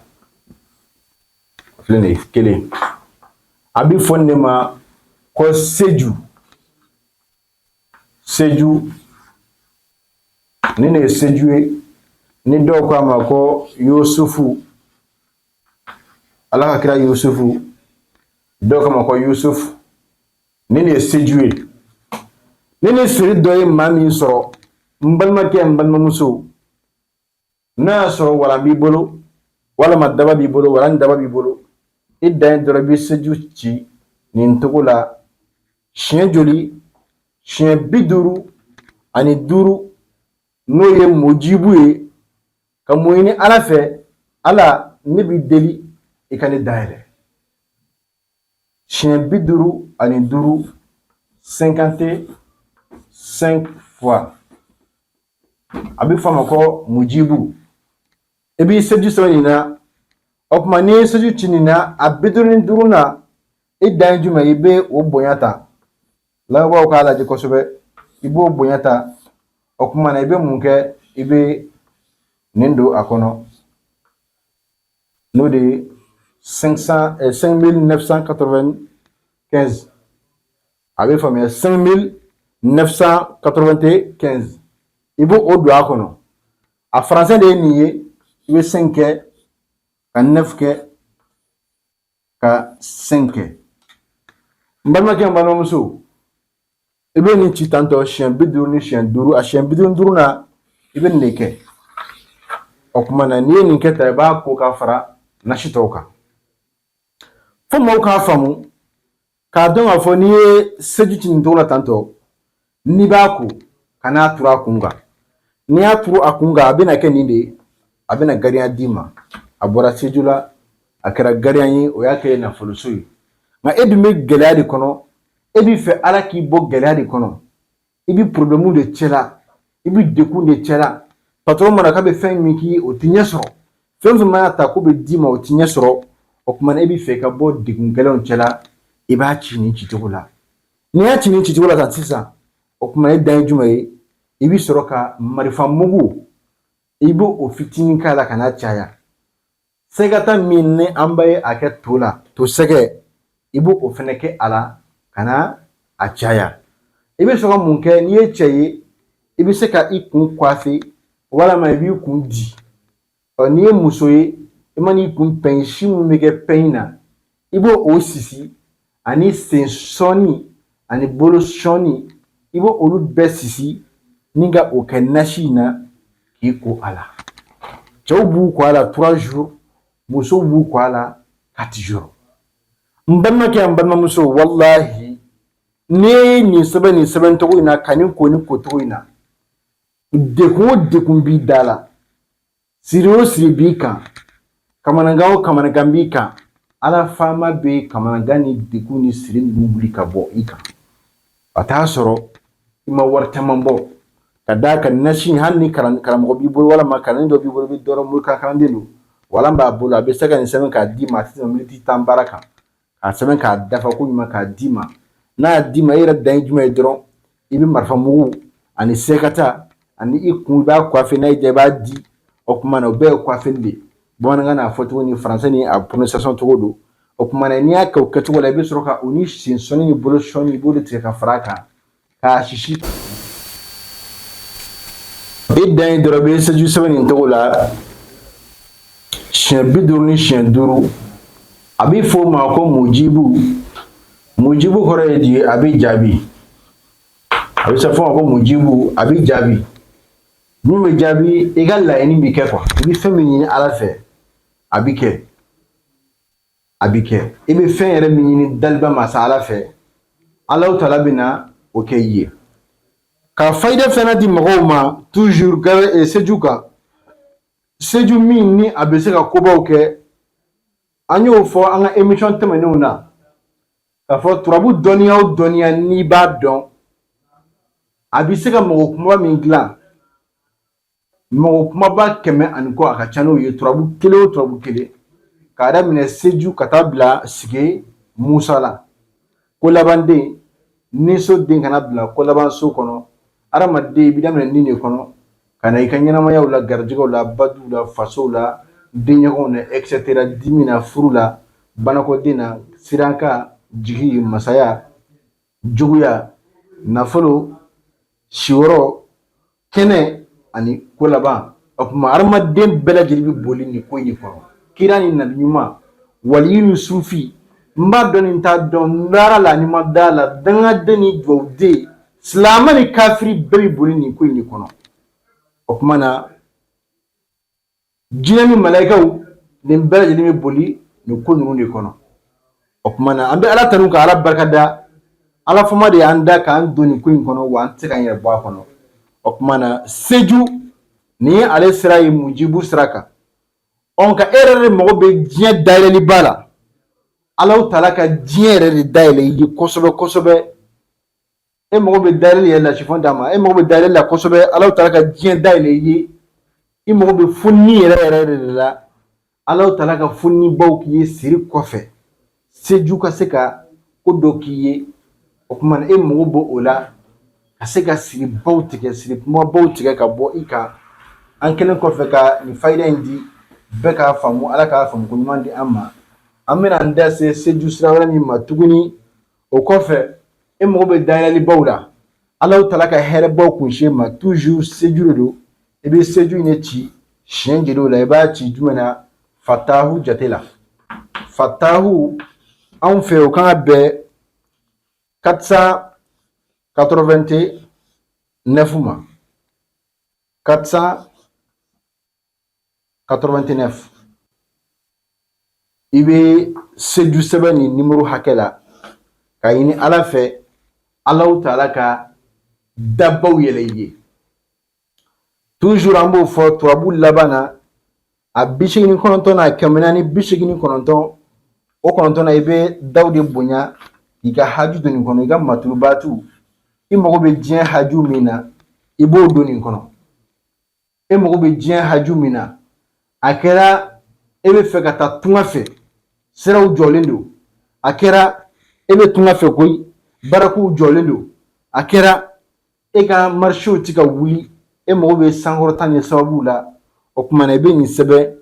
nin ye, 1. A bɛ fɔ nin de ma ko seju. Seju nin de ye seju ye, ni dɔw ko a ma ko Yusufu, Ala ka kira Yusufu, dɔw ko a ma ko Yusufu. Nin de ye seju ye. Ni nin siri dɔ ye maa min sɔrɔ, n balimakɛ, n balimamuso, n'a y'a sɔrɔ walan b'i bolo, Walama daba b'i bolo, wala ni daba b'i bolo, i dan ye dɔrɔn i bɛ seju ci nin cogo la siɲɛ joli? Siɲɛ 55, n'o ye mujibu ye. Ka mun ɲini Ala fɛ? Ala, ne b'i deli, i ka ne dayɛlɛ. Siɲɛ 55, 55 fois, a bɛ fɔ a ma ko mujibu. I b'i seju sɛbɛn nin na. O tuma, n'i ye seju ci nin na, a 55 na, i dan ye jumɛn? I bɛ o bonya ta. Lamɛnbaaw k'a lajɛ kosɛbɛ. I b'o bonya ta. O tuma na, i bɛ mun kɛ? I bɛ nin don a kɔnɔ, n'o de ye 5995. A bɛ faamuya, 5995, i b'o o don a kɔnɔ. A faransɛ de ye nin ye. I bɛ 5 kɛ ka 9 kɛ ka 5 kɛ. N balimakɛ, n balimamuso, i bɛ nin ci tantɔ siɲɛ 50 ni siɲɛ duuru. A siɲɛ 55 na, i bɛ nin de kɛ. O tuma na, n'i ye nin kɛ tan, i b'a ko ka fara nasi tɔw kan, fo maaw k'a faamu k'a dɔn k'a fɔ n'i ye seju ci nin cogo la tantɔ, n'i b'a ko, kan'a turu a kun kan. N'i y'a turu a kun kan, a bɛna kɛ nin de ye, a bɛna gariya d'i ma. A bɔra seju la, a kɛra gariya ye, o y'a kɛ nafoloso ye. Nka e dun bɛ gɛlɛya de kɔnɔ, e b'i fɛ Ala k'i bɔ gɛlɛya de kɔnɔ, i bɛ problème de cɛla, i bɛ degun de cɛla. Patron mana k'a bɛ fɛn min k'i ye, o tɛ ɲɛ sɔrɔ. Fɛn fɛn mana ta k'o bɛ d'i ma, o tɛ ɲɛ sɔrɔ. O tuma na, e b'i fɛ ka bɔ degun gɛlɛnw cɛla, i b'a ci nin cicogo la. N'i y'a ci nin cicogo la tan sisan, o tuma, e dan ye jumɛn ye? I bɛ sɔrɔ ka marifa mugu, i b'o o fitinin k'a la, ka n'a caya. Sɛgɛta min ni an bɛ a kɛ to la, to sɛgɛ, i b'o o fɛnɛ kɛ a la, ka na a caya. I bɛ sɔrɔ ka mun kɛ? N'i ye cɛ ye, i bɛ se ka i kun coiffer, walama i b'i kun di. Ɔ, n'i ye muso ye, i man'i kun pɛn, si min bɛ kɛ pɛn na, i b'o o sisi, ani sen sɔɔni ani bolo sɔɔni, i b'o olu bɛɛ sisi ni ka o kɛ nasi in na k'i ko a la. Cɛw b'u ko a la 3 jours, musow b'u ko a la 4 jours. N balimakɛ, n balimamuso, walahi, n'i ye nin sɛbɛn nin sɛbɛn cogo in na, ka nin ko nin ko cogo in na, dekun o dekun b'i da la, siri o siri b'i kan, kamanagan o kamanagan b'i kan, Ala faama bɛ kamanagan ni degun ni siri ninnu wuli ka bɔ i kan. A t'a sɔrɔ i ma wari caman bɔ ka d'a kan. Nasi, hali ni karamɔgɔ b'i bolo, walama kalanden dɔ b'i bolo, i bɛ dɔrɔn mori kalanden don, wala b'a bolo, a bɛ se ka nin sɛbɛn k'a d'i ma. A tɛ tɛmɛ miniti 10 baara kan k'a sɛbɛn k'a dafa ko ɲuman k'a d'i ma. N'a y'a d'i ma, e yɛrɛ dan ye jumɛn ye dɔrɔn? I bɛ marifa mugu ani sɛgɛta ani i kun, i b'a coiffer. N'a y'i diya, i b'a di. O tuma na, o bɛɛ ye coiffeli de ye. Bamanankan n'a fɔcogo ni faransɛ ni a prononciation cogo don. O tuma na, n'i y'a kɛ o kɛcogo la, i bɛ sɔrɔ ka o ni sen sɔnni ni bolo sɔnni, i b'o de tigɛ ka fara a kan k'a sisi. I dan ye dɔrɔn, i bɛ seju sɛbɛn nin cogo la siɲɛ 50 ni siɲɛ duuru. A bɛ fɔ o ma ko mujibu. Mujibu kɔrɔ ye di? A bɛ jaabi. A bɛ se fɔ ma ko mujibu, a bɛ jaabi. Min bɛ jaabi, i ka laɲini bɛ kɛ quoi. I bɛ fɛn min ɲini Ala fɛ, a bɛ kɛ, a bɛ kɛ. I bɛ fɛn yɛrɛ min ɲini daliba masa Ala fɛ, Alahu taala bɛ na o kɛ i ye. Ka fayida fɛnɛ di mɔgɔw ma toujours seju kan, seju min ni a bɛ se ka kobaw kɛ. An y'o fɔ an ka émission tɛmɛnenw na k'a fɔ turabu dɔnniya o dɔnniya n'i b'a dɔn, a bɛ se ka mɔgɔ kumaba min dilan, mɔgɔ kumaba kɛmɛ ani kɔ, a ka ca n'o ye. Turabu kelen o turabu kelen, k'a daminɛ seju ka taa bila sigi musa la, ko labanden ni so den kana bila ko laban so kɔnɔ. Adamaden, i bɛ daminɛ nin de kɔnɔ ka na i ka ɲɛnamayaw la, garijɛgɛw la, baduw la, fasow la, denɲɔgɔnw na, et cetera, dimi na, furu la, banakɔden na, siranka, jigi, masaya, juguya, nafolo, siyɔrɔ, kɛnɛ ani ko laban. O tuma, hadamaden bɛɛ lajɛlen bɛ boli nin ko in de kɔnɔ. Kira ni nabi ɲuman, waliyu ni sufi, n b'a dɔn ni n t'a dɔn, n dara la ni ma da la, dangaden ni dugawuden, silamɛ ni kafiri, bɛɛ bɛ boli nin ko in de kɔnɔ. O tuma na, jinɛ ni malayikaw Nin bɛɛ lajɛlen bɛ boli nin ko ninnu de kɔnɔ. O tuma na, an bɛ Ala tanu ka Ala barika da. Ala fama de y'an da k'an don nin ko in kɔnɔ, wa an tɛ se k'an yɛrɛ bɔ a kɔnɔ. O tuma na, seju nin ye ale sira ye mujibu sira kan. Ɔ, nka e yɛrɛ de mago bɛ diɲɛ dayɛlɛliba la, Alahu taala ka diɲɛ yɛrɛ de dayɛlɛ i ye kosɛbɛ kosɛbɛ. E mago bɛ dayɛlɛli yɛrɛ la, sifɔn d'a ma. E mago bɛ dayɛlɛli la kosɛbɛ, Alahu taala ka diɲɛ dayɛlɛ i ye. I mago bɛ funni yɛrɛ yɛrɛ de la, Alahu taala ka funnibaw k'i ye siri kɔfɛ, seju ka se ka ko dɔ k'i ye. O tuma na, e mago b'o o la ka se ka siribaw tigɛ, siri kumabaw tigɛ ka bɔ i kan. An kɛlen kɔfɛ ka nin fayida in di, bɛɛ k'a faamu, Ala k'a faamu ko ɲuman di an ma. An bɛna an da se seju sira wɛrɛ min ma tuguni, o kɔfɛ, e mago bɛ dayɛlɛlibaw la, Alahu taala ka hɛrɛbaw kunse ma, toujours seju de don. I bɛ seju in de ci siɲɛ joli la? I b'a ci jumɛn na? Fatahu jate la. Fatahu anw fɛ, o kan ka bɛn 489 ma, 489. I bɛ seju sɛbɛn nin nimoro hakɛ la ka ɲini Ala fɛ, Alahu taala ka dabaw yɛlɛ i ye. Toujours an b'o fɔ turabu laban na, a 89 n'a 489, o kɔnɔntɔn na, i bɛ daw de bonya k'i ka haju don nin kɔnɔ, i ka matulubatu. I mago bɛ diɲɛ haju min na, i b'o don nin kɔnɔ. E mago bɛ diɲɛ haju min na, a kɛra e bɛ fɛ ka taa tunga fɛ, siraw jɔlen don, a kɛra e bɛ tunga fɛ koyi, baarakow jɔlen don, a kɛra e ka marisew ti ka wuli, e mago bɛ sankɔrɔta ni sababu la, o tuma na, i bɛ nin sɛbɛn.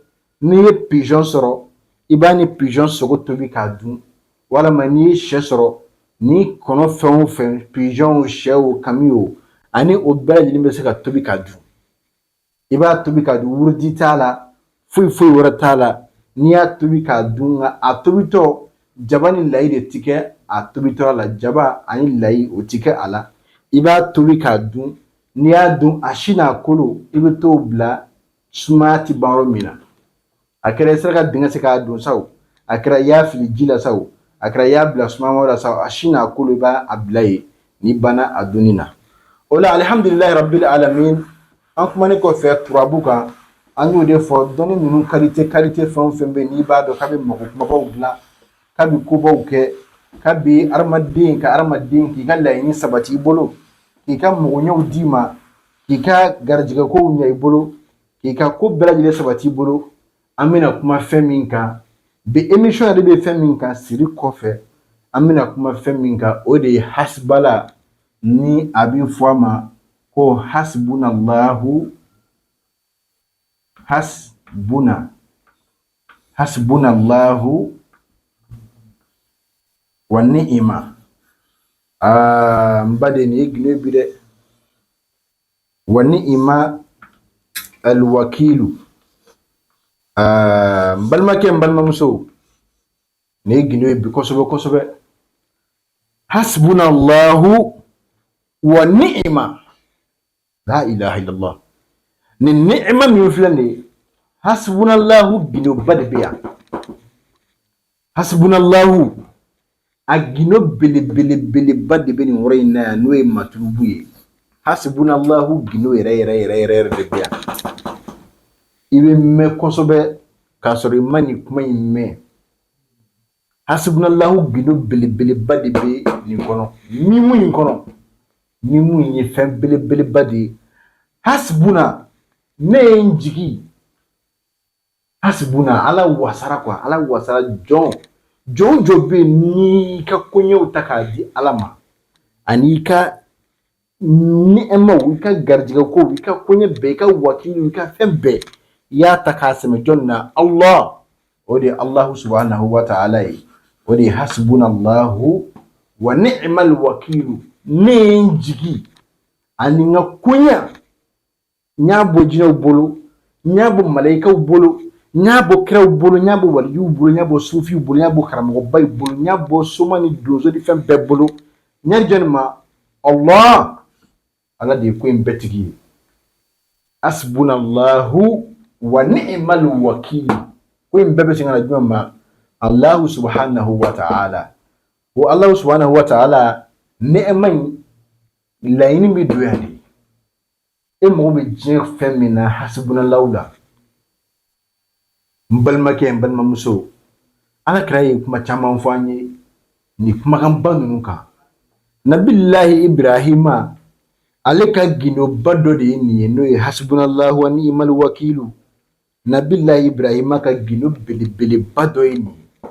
N'i ye pigeon sɔrɔ, i b'a ni pigeon sogo tobi k'a dun, walama n'i ye sɛ sɔrɔ, ni kɔnɔ fɛn o fɛn, pigeon o, sɛ o, kami o, ani o bɛɛ lajɛlen bɛ se ka tobi k'a dun. I b'a tobi k'a dun, wurudi t'a la, foyi foyi wɛrɛ t'a la. N'i y'a tobi k'a dun, nka a tobitɔ, jaba ni layi de ti kɛ a tobitɔ la, jaba ani layi o ti kɛ a la. I b'a tobi k'a dun. N'i y'a dun, a si n'a kolo, i bɛ t'o bila sumaya ti ban yɔrɔ min na. A kɛra i sera ka dingɛ sen k'a don sa o, a kɛra i y'a fili ji la sa o, a kɛra i y'a bila sumaya la sa o, a si n'a kolo, i b'a a bila yen n'i banna a dunni na. O la, alihamdulilayi rabbil alamin, an kumanen kɔfɛ turabu kan, an y'o de fɔ, dɔnni ninnu qualité qualité fɛn o fɛn bɛ yen, n'i b'a dɔn k'a bɛ mako kumabaw dilan, k'a bɛ kobaw kɛ, k'a bɛ hadamaden ka hadamaden k'i ka laɲini sabati i bolo, k'i ka magoɲɛw d'i ma, k'i ka garijɛgɛkow ɲɛ i bolo, k'i ka ko bɛɛ lajɛlen sabati i bolo. An bɛna kuma fɛn min kan bi, émission yɛrɛ bɛ fɛn min kan siri kɔfɛ, an bɛna kuma fɛn min kan, o de ye hasibala, ni a bɛ fɔ a ma ko hasbunallahu, hasbuna, hasbunallahu wa ni'ima. Aa, n baden, nin ye gindo bi dɛ. Wa ni'ima alwakilu. Aa, n balimakɛ, n balimamuso, nin ye gindo ye bi kosɛbɛ kosɛbɛ. Hasbunallahu wa ni'ima, la ilaha illallah. Nin ni'ima min filɛ nin ye, hasbunallahu gindoba de bɛ yan. Hasbunallahu a gindo belebelebeleba de bɛ nin yɔrɔ in na yan, n'o ye matulubu ye. Hasbunallahu gindo yɛrɛ yɛrɛ yɛrɛ yɛrɛ yɛrɛ de bɛ yan. I bɛ mɛn kosɛbɛ k'a sɔrɔ i ma nin kuma in mɛn. Hasbunallahu gindo belebeleba de bɛ nin kɔnɔ, mimu in kɔnɔ. Mimu in ye fɛn belebeleba de ye. Hasbuna, ne ye n jigi, hasbuna, Ala wasara quoi, Ala wasara. Jɔn jɔn jɔn bɛ yen, n'i ka koɲɛw ta k'a di Ala ma, ani i ka ni'maw, i ka garijɛgɛ kow, i ka koɲɛ bɛɛ, i ka wakilu, i ka fɛn bɛɛ, i y'a ta k'a sɛmɛ jɔn na? Allah. O de ye Allahu subhanahu wa ta'ala ye. O de ye hasbunallahu wa ni'mal wakilu. Ne ye n jigi ani n ka koɲɛ, n y'a bɔ jinɛw bolo, n y'a bɔ malayikaw bolo, n y'a bɔ kiraw bolo, n y'a bɔ walijuw bolo, n y'a bɔ sufiw bolo, n y'a bɔ karamɔgɔbaw bolo, n y'a bɔ soma ni donso ni fɛn bɛɛ bolo. N y'a di jɔnni ma? Allah. Ala de ye ko in bɛɛ tigi ye. Hasbunallahu wa ni'mal wakil. Ko in bɛɛ bɛ segin ka na jumɛn ma? Allahu subhanahu wa ta'ala. O Allahu subhanahu wa ta'ala nɛɛma in laɲini bɛ don yan de. E mago bɛ diɲɛ fɛn min na, hasibunallahu la. N balimakɛ, n balimamuso, Ala kira ye kuma caman fɔ an ye nin kumakanba ninnu kan. Nabilahi Ibrahima, ale ka gindoba dɔ de ye nin ye, n'o ye hasibunallahu wa ni'mal wakilu. Nabilahi Ibrahima ka gindo belebeleba dɔ ye nin ye,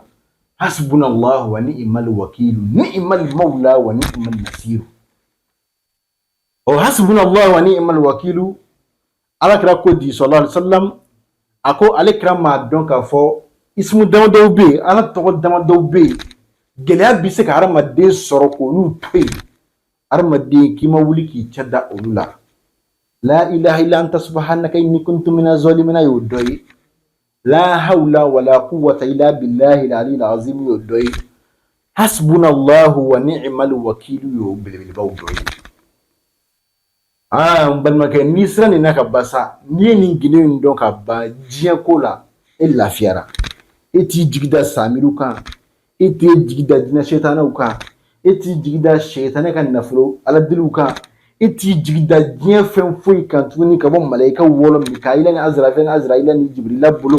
hasibunallahu wa ni'mal wakilu, ni'mal mawla wa ni'mal nasiru. O hasibunallahu wa ni'mal wakilu, Ala kira ko di sallallahu alaihi wasallam, a ko ale kira m'a dɔn k'a fɔ isimu damadɔw bɛ yen, Ala tɔgɔ damadɔw bɛ yen, gɛlɛya bɛ se ka hadamaden sɔrɔ k'olu to yen, hadamaden k'i ma wuli k'i cɛ da olu la. La ilaha illa anta subhanaka inni kuntu mina zalimina y'o dɔ ye. La hawla wala quwwata illa billahi al-aliyyil azim y'o dɔ ye. Hasbunallahu wa ni'mal wakilu y'o belebelebaw dɔ ye. Aa, n balimakɛ, n'i sera nin na ka ban sa, n'i ye nin gindo in dɔn ka ban diɲɛ ko la, e lafiyara. E t'i jigi da samiriw kan, e t'i jigi da jinɛ setanɛw kan, e t'i jigi da setanɛ ka nafolo aladeliw kan, e t'i jigi da diɲɛ fɛn foyi kan tuguni ka bɔ malayika wɔlɔ Mikayila ni Azrafɛl ni Azrayila ni Jibirila bolo.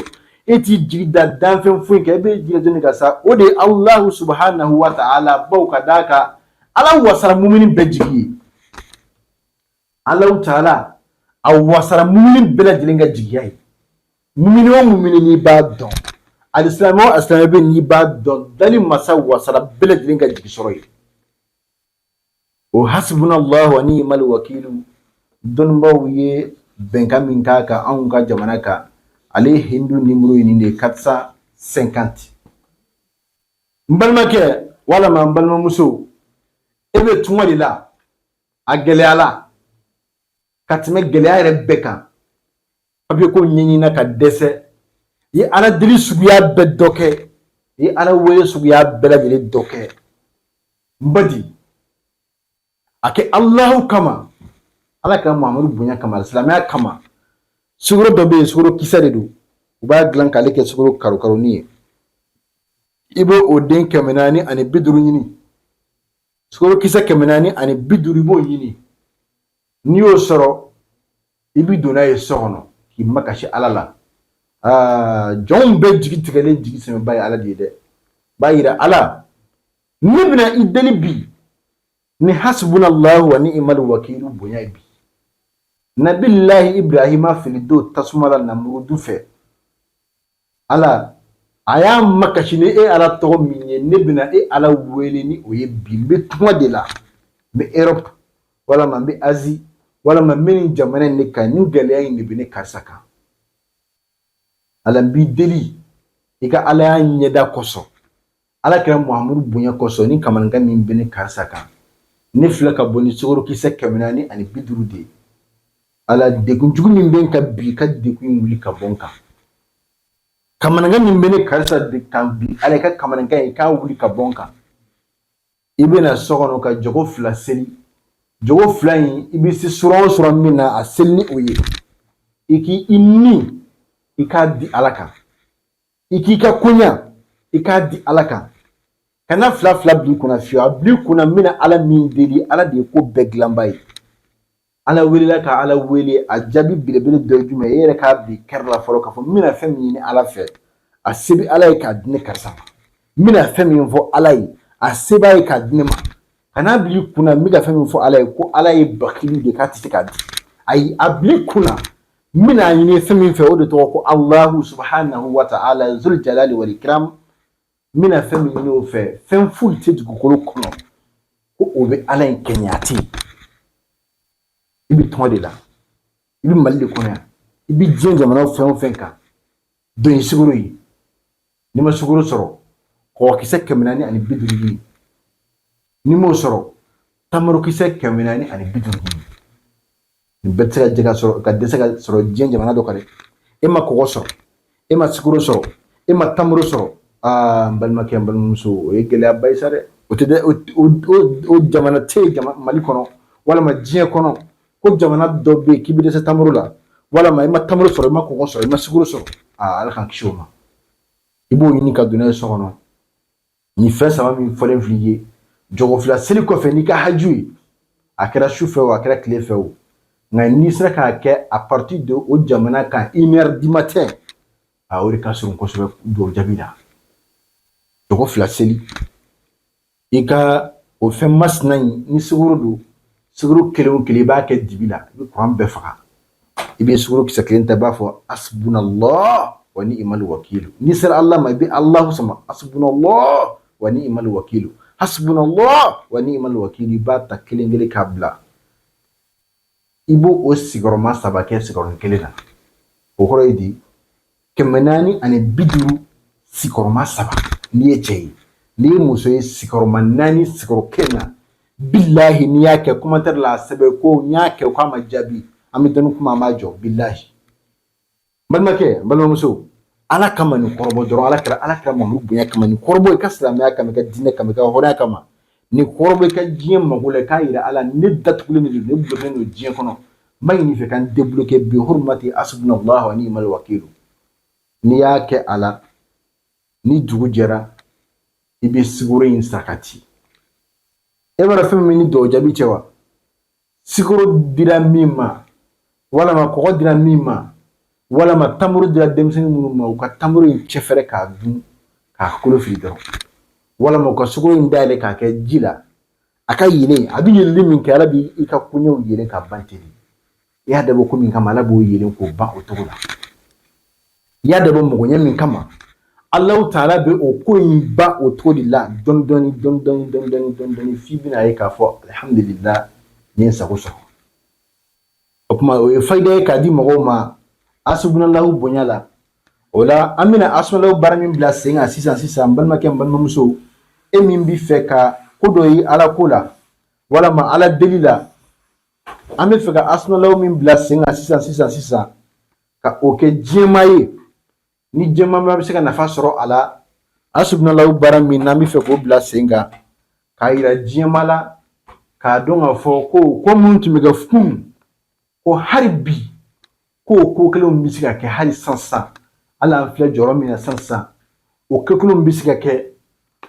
E t'i jigi da danfɛn foyi kan, e bɛ jigi da jɔnni kan sa? O de ye Alahu subhanahu wa ta'ala. Baw ka d'a kan, Ala wasara mumini bɛɛ jigi ye. Alahu taala a wasara mumini bɛɛ lajɛlen ka jigiya ye. Mumini o mumini n'i b'a dɔn, alisilamɛ o alisilamɛ bɛ n'i b'a dɔn, dali masa wasara bɛɛ lajɛlen ka jigi sɔrɔ ye. O hasibunallahu wa ni'mal wakilu, dɔnnibaaw ye bɛnkan min k'a kan anw ka jamana kan, ale ye hindu nimoro ye nin de ye, 450. N balimakɛ walama n balimamuso, e bɛ tunga de la, a gɛlɛyala ka tɛmɛ gɛlɛya yɛrɛ bɛɛ kan, papiye ko ɲɛɲinina ka dɛsɛ, i ye Ala deli suguya bɛɛ dɔ kɛ, i ye Ala wele suguya bɛɛ lajɛlen dɔ kɛ. N badi, a kɛ Alahu kama, Ala ka Muhamadu bonya kama, silamɛya kama. Sukaro dɔ bɛ yen, sukaro kisɛ de don, u b'a dilan k'ale kɛ sukaro karokaroni ye. I b'o o den 450 ɲini, sukaro kisɛ 450, i b'o ɲini. N'i y'o sɔrɔ, i bɛ don n'a ye so kɔnɔ k'i makasi Ala la. Aa, jɔnw bɛɛ jigi tigɛlen, jigi sɛmɛba ye Ala de ye dɛ. B'a yira Ala, ne bɛna i deli bi ni hasibunallahu wa ni'mal wakilu bonya ye bi. Nabilahi Ibrahima fili don tasuma la Namurudu fɛ, Ala a y'a makasi ni e Ala tɔgɔ min ye, ne bɛna e Ala wele ni o ye bi. N bɛ tunga de la, n bɛ Europe walama n bɛ Asie walama n bɛ nin jamana in de kan, nin gɛlɛya in de bɛ ne karisa kan. Ala, n b'i deli i ka Alaya ɲɛda kosɔn, Ala kira Muhamadu bonya kosɔn, ni kamanagan min bɛ ne karisa kan, ne filɛ ka bɔ ni sukarokisɛ 450 de ye. Ala, degun jugu min bɛ n kan bi, ka degun in wuli ka bɔ n kan. Kamanagan min bɛ ne karisa de kan bi, Ala, i ka kamanagan in k'a wuli ka bɔ n kan. I bɛna so kɔnɔ ka jɔgo 2 seli. Jɔgo 2 in, i bɛ se suran o suran min na, a seli ni o ye. I k'i i ni i k'a di Ala kan, i k'i ka koɲa i k'a di Ala kan. Kana fila fila bil'i kunna fiyewu. A bil'i kunna, n bɛna Ala min deli, Ala de ye ko bɛɛ dilanba ye. Ala welela ka Ala wele, a jaabi belebele dɔ ye jumɛn ye? E yɛrɛ k'a bila kɛrɛ la fɔlɔ k'a fɔ n bɛna fɛn min ɲini Ala fɛ, a se bɛ Ala ye k'a di ne karisa ma. N bɛna fɛn min fɔ Ala ye, a se b'a ye k'a di ne ma. Kan'a bila i kunna n bɛ ka fɛn min fɔ Ala ye ko Ala ye bakili de k'a tɛ se k'a di. Ayi, a bila i kunna n bɛna ɲini fɛn min fɛ, o de tɔgɔ ko Alahu subhanahu wa ta'ala zul jalali wal ikram. N bɛna fɛn min ɲini o fɛ, fɛn foyi tɛ dugukolo kɔnɔ ko o bɛ Ala in kɛɲɛ, a tɛ yen. I bɛ tɔn de la, i bɛ Mali de kɔnɔ yan, i bɛ diɲɛ jamana fɛn o fɛn kan, dɔ ye sukaro ye. N'i ma sukaro sɔrɔ, kɔgɔkisɛ 450 ɲini. N'i m'o sɔrɔ, tamarokisɛ 450 ɲini. Nin bɛɛ tɛ se ka jɛ ka sɔrɔ ka dɛsɛ ka sɔrɔ diɲɛ jamana dɔ kan dɛ. E ma kɔgɔ sɔrɔ, e ma sukaro sɔrɔ, e ma tamaro sɔrɔ, aa, n balimakɛ, n balimamuso, o ye gɛlɛyaba ye sa dɛ. O tɛ dɛ, o jamana tɛ yen Mali kɔnɔ walama diɲɛ kɔnɔ ko jamana dɔ bɛ yen k'i bɛ dɛsɛ tamaro la, walama i ma tamaro sɔrɔ, i ma kɔgɔ sɔrɔ, i ma sukaro sɔrɔ. Aa, Ala k'an kisi o ma. I b'o ɲini ka don n'a ye so kɔnɔ. Nin fɛn saba min fɔlen filɛ i ye, jɔgo fila seli kɔfɛ n'i ka haju ye, a kɛra su fɛ o, a kɛra tile fɛ o, nka n'i sera k'a kɛ à partir de o jamana kan 1 heure du matin, a o de ka surun kosɛbɛ dugawu jaabi la. Jɔgo fila seli, i ka o fɛn masina in, ni sukaro don, sukaro kelen o kelen, i b'a kɛ dibi la, i bɛ kuran bɛɛ faga, i bɛ sukaro kisɛ kelen ta, i b'a fɔ asbunallah wa ni'mal wakilu. N'i sera Allah ma, i bɛ Allahu sama, asbunallah wa ni'mal wakilu, hasbunallah wa ni'mal wakilu. I b'a ta kelen kelen k'a bila, i b'o o sigiyɔrɔma saba kɛ sigiyɔrɔnin kelen na. O kɔrɔ ye di? 450 sigiyɔrɔma saba n'i ye cɛ ye. N'i ye muso ye, sigiyɔrɔma naani sigiyɔrɔ kelen na. Bilahi, n'i y'a kɛ, commentaire la a sɛbɛn ko n y'a kɛ, k'a ma jaabi. An bɛ dɔnni kuma, an b'a jɔ. Bilahi, n balimakɛ, n balimamuso, Ala kama nin kɔrɔbɔ dɔrɔn. Ala kɛra, Ala kɛra Mamadu bonya kama nin kɔrɔbɔ. I ka silamɛya kama, i ka diinɛ kama, i ka hɔrɔnya kama, nin kɔrɔbɔ. I ka diɲɛ mago la, i k'a yira Ala, ne datugulen de don, ne bloqué don diɲɛ kɔnɔ, n b'a ɲini fɛ ka n débloqué bi hurmati asbunallah wa ni'mal wakilu. N'i y'a kɛ a la, ni dugu jɛra, i bɛ sukaro in sarakati. E b'a dɔn fɛn min ni dugawu jaabi cɛ wa? Sukaro dira min ma, walama kɔgɔ dira min ma, walama tamaro dira denmisɛnnin minnu ma, u ka tamaro in cɛfɛrɛ k'a dun k'a kolo fili dɔrɔn, walama u ka sukaro in dayɛlɛ k'a kɛ ji la, a ka yeelen. A bɛ yeeleli min kɛ, Ala b'i ka koɲɛw yeelen ka ban ten. I y'a dabɔ ko min kama, Ala b'o yeelen k'o ban o cogo la. I y'a dabɔ mɔgɔɲɛ min kama, Alahu taala bɛ o ko in ban o cogo de la, dɔɔni dɔɔni, dɔɔni dɔɔni, dɔɔni dɔɔni, dɔɔni dɔɔni, f'i bɛna ye k'a fɔ alihamudulila, n ye n sago sɔrɔ. O tuma, o ye fayida ye k'a di mɔgɔw ma asubunalahu bonya la. O la, an bɛna asubunalahu baara min bila sen kan sisan sisan, n balimakɛ, n balimamuso, e min bɛ fɛ ka ko dɔ ye Ala ko la walama Ala deli la, an bɛ fɛ ka asubunalahu min bila sen kan sisan sisan sisan, ka o kɛ diɲɛmaa ye, ni diɲɛmaa bɛ se ka nafa sɔrɔ a la. Asubunalahu baara min n'an bɛ fɛ k'o bila sen kan k'a yira diɲɛmaa la, k'a dɔn k'a fɔ ko ko minnu tun bɛ kɛ kunun, ko hali bi ko ko kelenw bɛ se ka kɛ hali sisan sisan, hali an filɛ jɔyɔrɔ min na sisan sisan, o ko kelenw bɛ se ka kɛ.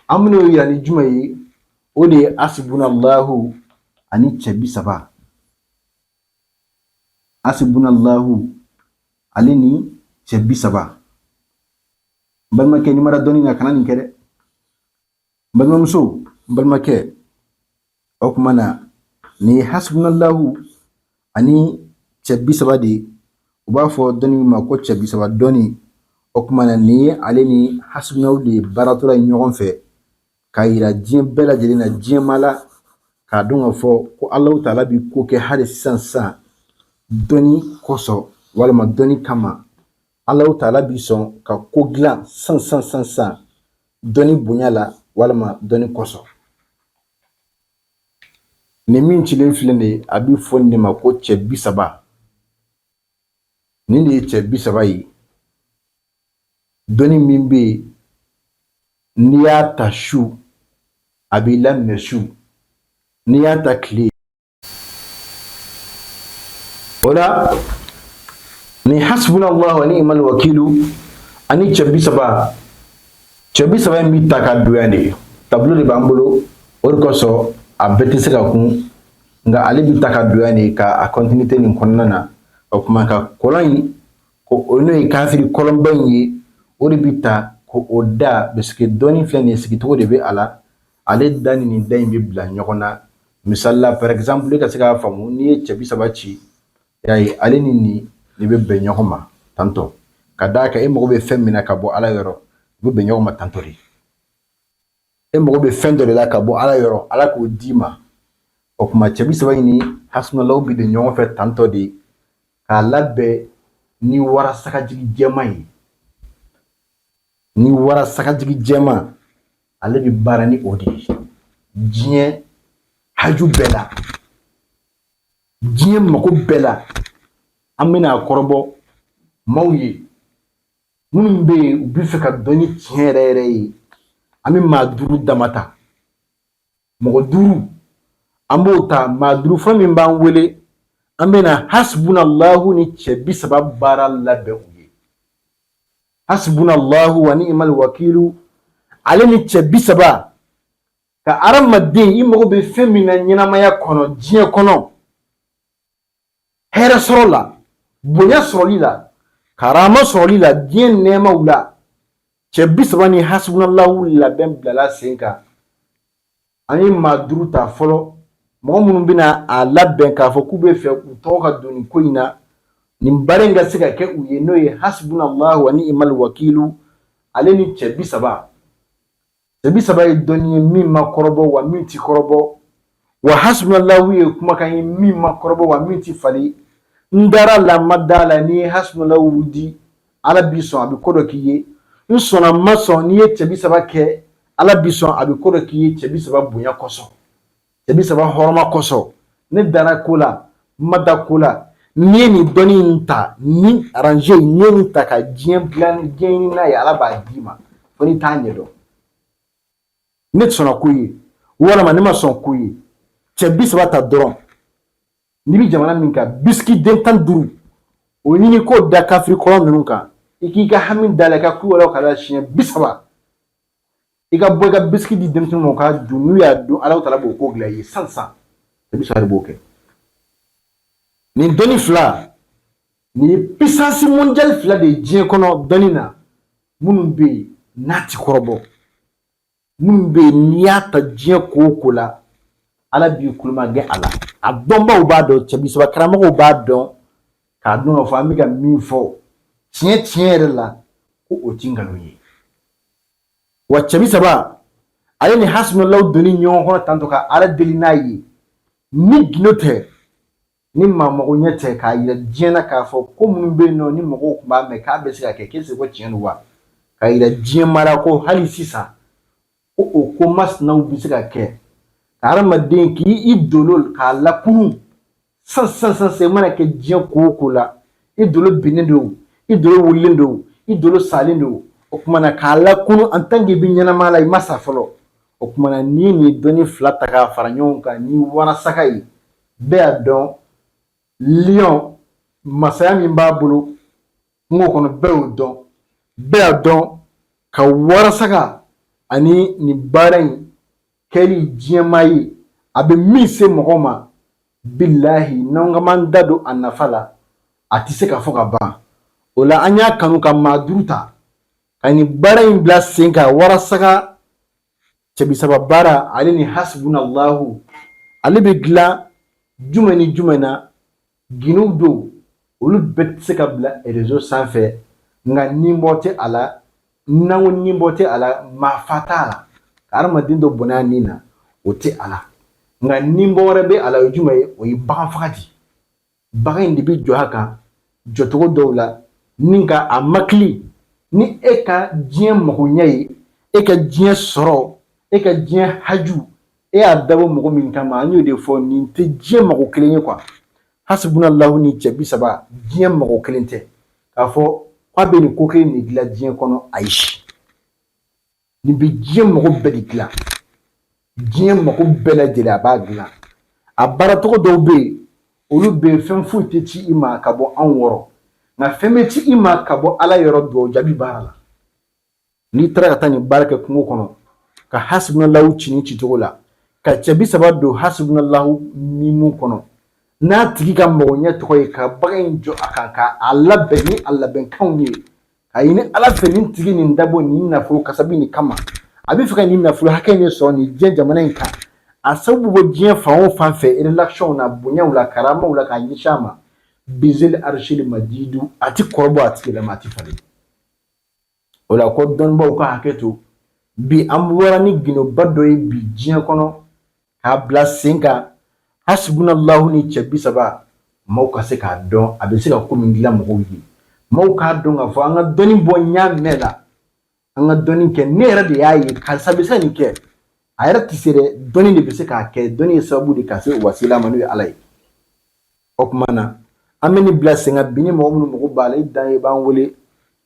An bɛn'o yira ni jumɛn ye? O de ye asibunallahu ani cɛ 30. Asibunallahu ale ni cɛ 30. N balimakɛ, n'i ma da dɔnni na, kana nin kɛ dɛ. N balimamuso, n balimakɛ, o tuma na nin ye hasibunallahu ani cɛ 30 de ye. U b'a fɔ dɔnni min ma ko cɛ 30 dɔnni. O tuma na nin ye ale ni hasibunallahu de ye baaratɔla ye ɲɔgɔn fɛ, k'a yira diɲɛ bɛɛ lajɛlen na, diɲɛmaa la, k'a dɔn k'a fɔ ko Alahu taala bi ko kɛ hali sisan sisan dɔnni kosɔn walima dɔnni kama. Alahu taala bi sɔn ka ko dilan sisan sisan sisan sisan dɔnni bonya la walima dɔnni kosɔn. Nin min cilen filɛ nin ye, a bɛ fɔ nin de ma ko cɛ 30. Nin de ye cɛ 30 ye. Dɔnni min bɛ yen, n'i y'a ta su, a b'i laminɛ su, n'i y'a ta tile. O la, ni hasbunallahu wa ni'mal wakilu ani cɛ 30, cɛ 30 in bɛ ta ka don yan de. Tableau de b'an bolo, o de kosɔn a bɛɛ tɛ se ka kun, nka ale bɛ ta ka don yan de ka a continuité nin kɔnɔna na. O tuma ka kɔlɔn in ko o n'o ye kafiri kɔlɔnba in ye, o de bɛ ta ko o da, parce que dɔnni filɛ nin ye, sigicogo de bɛ a la. Ale da ni nin da in bɛ bila ɲɔgɔn na. Misali la, par exemple, e ka se k'a faamu, n'i ye cɛ 30 ci, y'a ye, ale ni nin de bɛ bɛn ɲɔgɔn ma tantɔ, ka d'a kan e mago bɛ fɛn min na ka bɔ Ala yɔrɔ, u bɛ bɛn ɲɔgɔn ma tantɔ de. E mago bɛ fɛn dɔ de la ka bɔ Ala yɔrɔ, Ala k'o d'i ma. O tuma cɛ 30 in ni hasunalaw bɛ don ɲɔgɔn fɛ tantɔ de, k'a labɛn ni wara sagajigi jɛman ye. Ni wara sagajigi jɛman, ale bɛ baara ni o de ye diɲɛ haju bɛɛ la, diɲɛ mago bɛɛ la. An bɛna a kɔrɔbɔ maaw ye minnu bɛ yen, u bɛ fɛ ka dɔnni tiɲɛ yɛrɛ yɛrɛ ye. An bɛ maa duuru dama ta, mɔgɔ duuru an b'o ta. Maa duuru fɔlɔ min b'an wele, an bɛna hasbunallahu ni cɛ 30 baara labɛn u ye. Hasbunallahu wa ni'mal wakilu, ale ni cɛ 30, ka hadamaden i mago bɛ fɛn min na ɲɛnamaya kɔnɔ, diɲɛ kɔnɔ, hɛrɛ sɔrɔ la, bonya sɔrɔli la, karama sɔrɔli la, diɲɛ nɛɛmaw la, cɛ 30 ni hasbunallahu labɛn bilala sen kan. An ye maa 5 ta fɔlɔ, mɔgɔ minnu bɛna a labɛn k'a fɔ k'u bɛ fɛ u tɔgɔ ka don nin ko in na, nin baara in ka se ka kɛ u ye, n'o ye hasbunallahu wa ni'mal wakilu, ale ni cɛ 30. Cɛ 30 ye dɔnni ye min ma kɔrɔbɔ wa min ti kɔrɔbɔ, wa hasbunallahu ye kumakan ye min ma kɔrɔbɔ wa min ti falen. N dara la, n ma da la, n'i ye hasbunallahu di, Ala b'i sɔn, a bɛ ko dɔ k'i ye. N sɔnna, n ma sɔn, n'i ye cɛ 30 kɛ, Ala b'i sɔn, a bɛ ko dɔ k'i ye cɛ 30 bonya kosɔn, cɛ 30 hɔrɔma kosɔn. Ne dara ko la, n ma da ko la, n'i ye nin dɔnni in ta, ni arrange, n'i ye nin ta ka diɲɛ dilan, diɲɛ ɲini n'a ye, Ala b'a d'i ma fo n'i t'a ɲɛdɔn. Ne sɔnna ko ye walima ne ma sɔn ko ye, cɛ 30 ta dɔrɔn. N'i bɛ jamana min kan, bisiki den 15 o ɲini k'o da kafiri kɔrɔ ninnu kan, i k'i ka hami da la, i ka ku wɛrɛw k'a la siɲɛ 30, i ka bɔ i ka bisiki di denmisɛnninw ma u k'a dun. N'u y'a dun, Ala taala b'o ko dilan i ye san san. Cɛ 30 de b'o kɛ. Nin dɔnni fila nin ye puissance mondiale fila de ye diɲɛ kɔnɔ dɔnni na, minnu bɛ yen n'a ti kɔrɔbɔ, minnu bɛ yen n'i y'a ta diɲɛ ko o ko la, Ala b'i kulomagɛn a la. A dɔnbaw b'a dɔn, cɛ 30 karamɔgɔw b'a dɔn, k'a dɔn k'a fɔ an bɛ ka min fɔ tiɲɛ tiɲɛ yɛrɛ la, ko o ti nkalon ye. Wa cɛ 30 ale ni hasbunallahu donni ɲɔgɔn kɔnɔ tantɔ ka Ala deli n'a ye, ni gindo tɛ, ni maa mago ɲɛ tɛ, k'a yira diɲɛ na k'a fɔ ko minnu bɛ yen nɔ ni mɔgɔw tun b'a mɛn k'a bɛ se ka kɛ, k'e ko tiɲɛ don wa, k'a yira diɲɛ mara ko hali sisan ko o ko masinaw bɛ se ka kɛ ka hadamaden k'i dolo k'a lakunu san san san san. I mana kɛ diɲɛ ko o ko la, i dolo binnen don, i dolo wulilen don, i dolo salen don, o tuma na k'a lakunu en tant que i bɛ ɲɛnamaya la, i ma sa fɔlɔ. O tuma na n'i ye nin dɔnni fila ta k'a fara ɲɔgɔn kan ni warasaka ye, bɛɛ y'a dɔn lion masaya min b'a bolo kungo kɔnɔ, bɛɛ y'o dɔn. Bɛɛ y'a dɔn ka warasaka ani nin baara in kɛli diɲɛmaa ye, a bɛ min se mɔgɔ ma, bilahi, n'an ka m'an da don a nafa la, a tɛ se ka fɔ ka ban. O la an y'a kanu ka maa 5 ta ka nin baara in bila sen kan, warasaka cɛ 30 baara ale ni hasbunallahu. Ale bɛ dilan jumɛn ni jumɛn na? Gindow don, olu bɛɛ tɛ se ka bila réseau sanfɛ, nka ninbɔ tɛ a la. N'an ko ninbɔ tɛ a la, maa fa t'a la, ka hadamaden dɔ bɔnɛ a nin na, o tɛ a la. Nka ninbɔ wɛrɛ bɛ a la, o ye jumɛn ye? O ye bagan faga di. Bagan in de bɛ jɔ a kan jɔcogo dɔw la ni ka a makili ni e ka diɲɛ magoɲɛ ye, e ka diɲɛ sɔrɔ, e ka diɲɛ haju, e y'a dabɔ mɔgɔ min kama. An y'o de fɔ, nin tɛ diɲɛ mago kelen ye quoi. Hasbunallahu ni cɛ 30, diɲɛ mago kelen tɛ k'a fɔ k'a bɛ nin ko kelen de dilan diɲɛ kɔnɔ. Ayi, nin bɛ diɲɛ mago bɛɛ de dilan, diɲɛ mago bɛɛ lajɛlen a b'a dilan. A baaracogo dɔw bɛ yen, olu bɛ yen, fɛn foyi tɛ ci i ma ka bɔ anw wɔrɔ, nka fɛn bɛ ci i ma ka bɔ Ala yɔrɔ dugawu jaabi baara la. N'i taara ka taa nin baara kɛ kungo kɔnɔ, ka hasbunallahu ci nin cicogo la, ka cɛ 30 don hasbunallahu mimu kɔnɔ, n'a tigi ka magoɲɛ tɔgɔ ye, ka bagan in jɔ a kan ka a labɛn ni a labɛnkanw ye, ka ɲini Ala fɛ, nin tigi nin dabɔ nin nafolo kasabi nin kama, a bɛ fɛ ka nin nafolo hakɛ in sɔrɔ nin diɲɛ jamana in kan, a sababu bɔ diɲɛ fan o fan fɛ, relationw na, bonyaw la, karamaw la, k'a ɲɛsin a ma, bizeli arisili majidu, a ti kɔrɔbɔ, a ti yɛlɛma, a ti falen. O la ko dɔnnibaw ka hakɛ to, bi an bɔra ni gindoba dɔ ye bi diɲɛ kɔnɔ k'a bila sen kan, hasbunallahu ni cɛ 30, maaw ka se k'a dɔn a bɛ se ka ko min dilan mɔgɔw ye, maaw k'a dɔn k'a fɔ an ka dɔnni bɔ ɲa mɛn la, an ka dɔnni kɛ. Ne yɛrɛ de y'a ye karisa bɛ se ka nin kɛ, a yɛrɛ tɛ se dɛ, dɔnni de bɛ se k'a kɛ. Dɔnni ye sababu de ka se wasila ma, n'o ye Ala ye. O tuma na an bɛ nin bila sen kan bi. Ni mɔgɔ minnu mago b'a la, i dan ye i b'an wele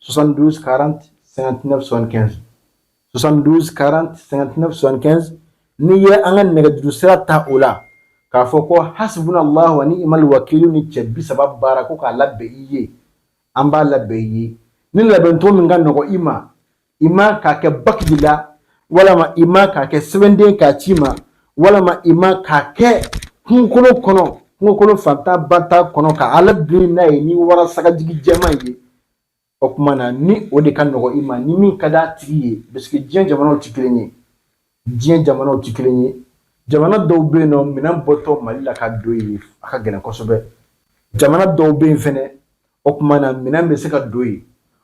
72 40 59 75, 72 40 59 75. N'i ye an ka nɛgɛjuru sira ta o la k'a fɔ ko hasbunallahu wa ni'mal wakilu ni cɛ 30 baara ko k'a labɛn i ye, an b'a labɛn i ye. Ni labɛncogo min ka nɔgɔ i ma, i ma k'a kɛ baki de la, walama i ma k'a kɛ sɛbɛnden k'a ci ma, walama i ma k'a kɛ kungokolo kɔnɔ, kungokolo fantan batan kɔnɔ, ka Ala deli n'a ye ni wara sagajigi jɛman ye. O tuma na, ni o de ka nɔgɔ i ma, ni min ka d'a tigi ye, parce que diɲɛ jamanaw tɛ kelen ye, diɲɛ jamanaw tɛ kelen ye. Jamana dɔw bɛ yen nɔ, minɛn bɔtɔ Mali la ka don yen, a ka gɛlɛn kosɛbɛ. Jamana dɔw bɛ yen fɛnɛ, o tuma na, minɛn bɛ se ka don yen.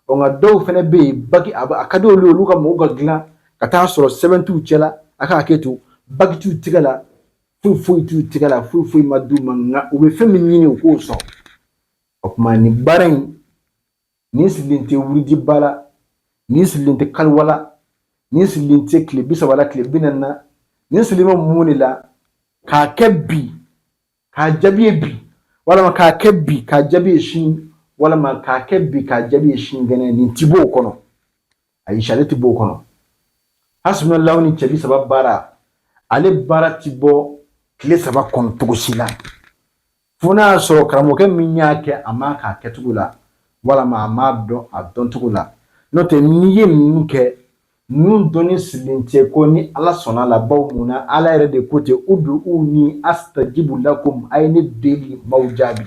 Ɔ, nka dɔw fɛnɛ bɛ yen, baki a ka di olu ye, olu ka mɔgɔw ka dilan ka taa sɔrɔ sɛbɛn t'u cɛ la, a ka hakɛ to, baki t'u tigɛ la, foyi foyi t'u tigɛ la, foyi foyi ma d'u ma, nka u bɛ fɛn min ɲini, u k'o sɔrɔ. O tuma, nin baara in, nin sirilen tɛ wurudiba la, nin sirilen tɛ kaliwa la, nin sirilen tɛ tile 30 la, tile 40 na. Nin sirilen bɛ mun de la? K'a kɛ bi k'a jaabi ye bi, walama k'a kɛ bi k'a jaabi ye sini, walama k'a kɛ bi k'a jaabi ye sinikɛnɛ. Nin ti b'o kɔnɔ, ayi, ale ti b'o kɔnɔ. Hasubunallahu ni cɛ 30 baara, ale baara ti bɔ tile 3 kɔnɔ cogo si la, fo n'a y'a sɔrɔ karamɔgɔkɛ min y'a kɛ, a m'a k'a kɛcogo la, walama a m'a dɔn a dɔncogo la. N'o tɛ, n'i ye ninnu kɛ, ninnu dɔnni sirilen tɛ ko ni Ala sɔnna la. Bawo mun na? Ala yɛrɛ de ko ten: uduuni astajibu lakum, a ye ne deli, n b'aw jaabi.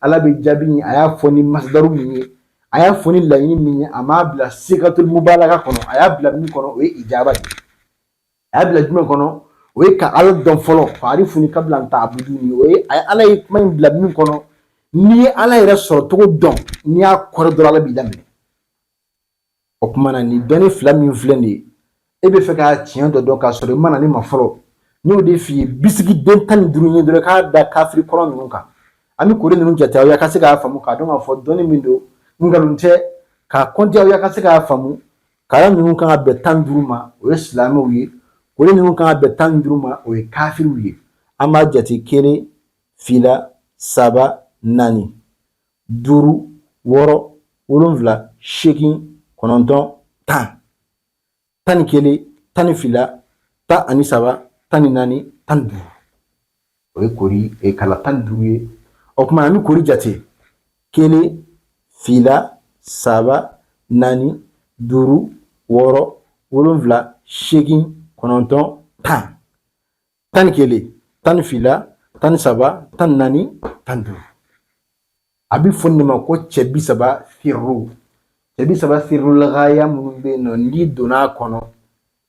Ala bɛ jaabi, a y'a fɔ ni masdaru min ye, a y'a fɔ ni laɲini min ye, a m'a bila sigatul mubalaga kɔnɔ. A y'a bila min kɔnɔ, o ye ijaba de ye. A y'a bila jumɛn kɔnɔ? O ye ka Ala dɔn fɔlɔ, faarifuni kabila an taabuduni. O ye a ye Ala ye kuma in bila min kɔnɔ. N'i ye Ala yɛrɛ sɔrɔ cogo dɔn, n'i y'a kɔrɔ dɔrɔn, Ala b'i laminɛ. O tuma na, nin dɔnni fila min filɛ nin ye, e bɛ fɛ ka tiɲɛ dɔ dɔn k'a sɔrɔ i ma na ne ma fɔlɔ, n y'o de f'i ye. Bisigi den 15 ye dɔrɔn, k'a da kafiri kɔrɔ ninnu kan. An bɛ kori ninnu jate aw ye, a ka se k'a faamu, k'a dɔn k'a fɔ dɔnni min don, nkalon tɛ. K'a kɔnte aw ye, a ka se k'a faamu. Kala ninnu kan ka bɛn 15 ma, o ye silamɛw ye. Kori ninnu kan ka bɛn 15 ma, o ye kafiriw ye. An b'a jate: kelen, fila, saba, naani, duuru, wɔɔrɔ, wolonfila, seegin, kɔnɔntɔn, 10, 11, 12, 13, 14, 15. O ye kori kala 15 ye. O tuma, an bɛ kori jate: kelen, fila, saba, naani, duuru, wɔɔrɔ, wolonfila, seegin, kɔnɔntɔn, 10, 11, 12, 13, 14, 15. A bɛ fɔ nin de ma ko cɛ 30 sirru, cɛ 30 sirrul gaya minnu bɛ yen nɔ, n'i donna a kɔnɔ,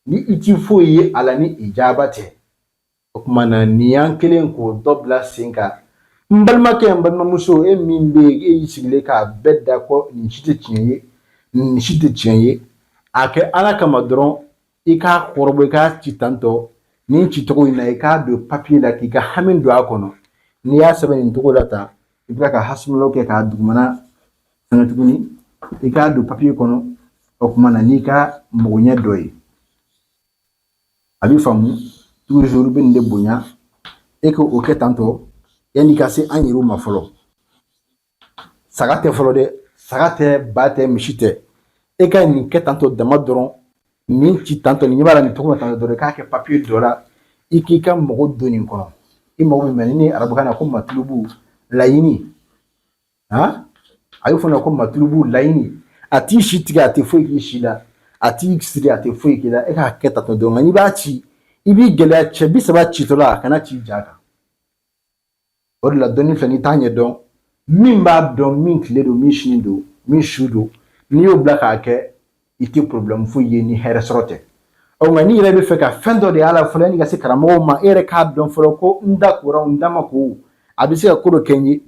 ni i ti foyi ye a la ni ijaba tɛ. O tuma na, nin y'an kelen k'o dɔ bila sen kan. N balimakɛ, n balimamuso, e min bɛ yen, e y'i sigilen k'a bɛɛ da ko nin si tɛ tiɲɛ ye, nin si tɛ tiɲɛ ye, a kɛ Ala kama dɔrɔn, i k'a kɔrɔbɔ, i k'a ci tantɔ nin cicogo in na, i k'a don papiye la, k'i ka hami don a kɔnɔ. N'i y'a sɛbɛn nin cogo la tan, i bɛ ka hasumulaw kɛ k'a dugumana fɛngɛ tuguni, i k'a don papiye kɔnɔ. O tuma na, n'i ka magoɲɛ dɔ ye, a bɛ faamu toujours, bɛ nin de bonya. E k'o kɛ tantɔ yanni ka se an yɛrɛw ma fɔlɔ. Saga tɛ fɔlɔ dɛ, saga tɛ, ba tɛ, misi tɛ. E ka nin kɛ tantɔ dama dɔrɔn, nin ci tantɔ, nin ɲɛ b'a la nin cogo la tantɔ dɔrɔn, i k'a kɛ papiye dɔ la, i k'i ka mago don nin kɔnɔ. I mago bɛ mɛ ni arabukan na ko matulubu, laɲini. Han, a bɛ fɔ ma ko matulubu, laɲini. A t'i si tigɛ, a tɛ foyi k'i si la, a t'i siri, a tɛ foyi k'i la. E k'a kɛ tantɔ dɔrɔn. Nka n'i b'a ci, i b'i gɛlɛya cɛ 30 citɔ la, a kana ci ja kan. O de la, dɔnni filɛ, n'i t'a ɲɛ dɔn, min b'a dɔn, min tile don, min sini don, min su don, n'i y'o bila k'a kɛ, i tɛ problème foyi ye ni hɛrɛ sɔrɔ tɛ. Ɔ, nka n'i yɛrɛ bɛ fɛ ka fɛn dɔ de y'a la fɔlɔ, yanni ka se karamɔgɔw ma, e yɛrɛ k'a dɔn fɔlɔ ko n da kora, n da ma ko, a bɛ se ka ko dɔ kɛ n ye.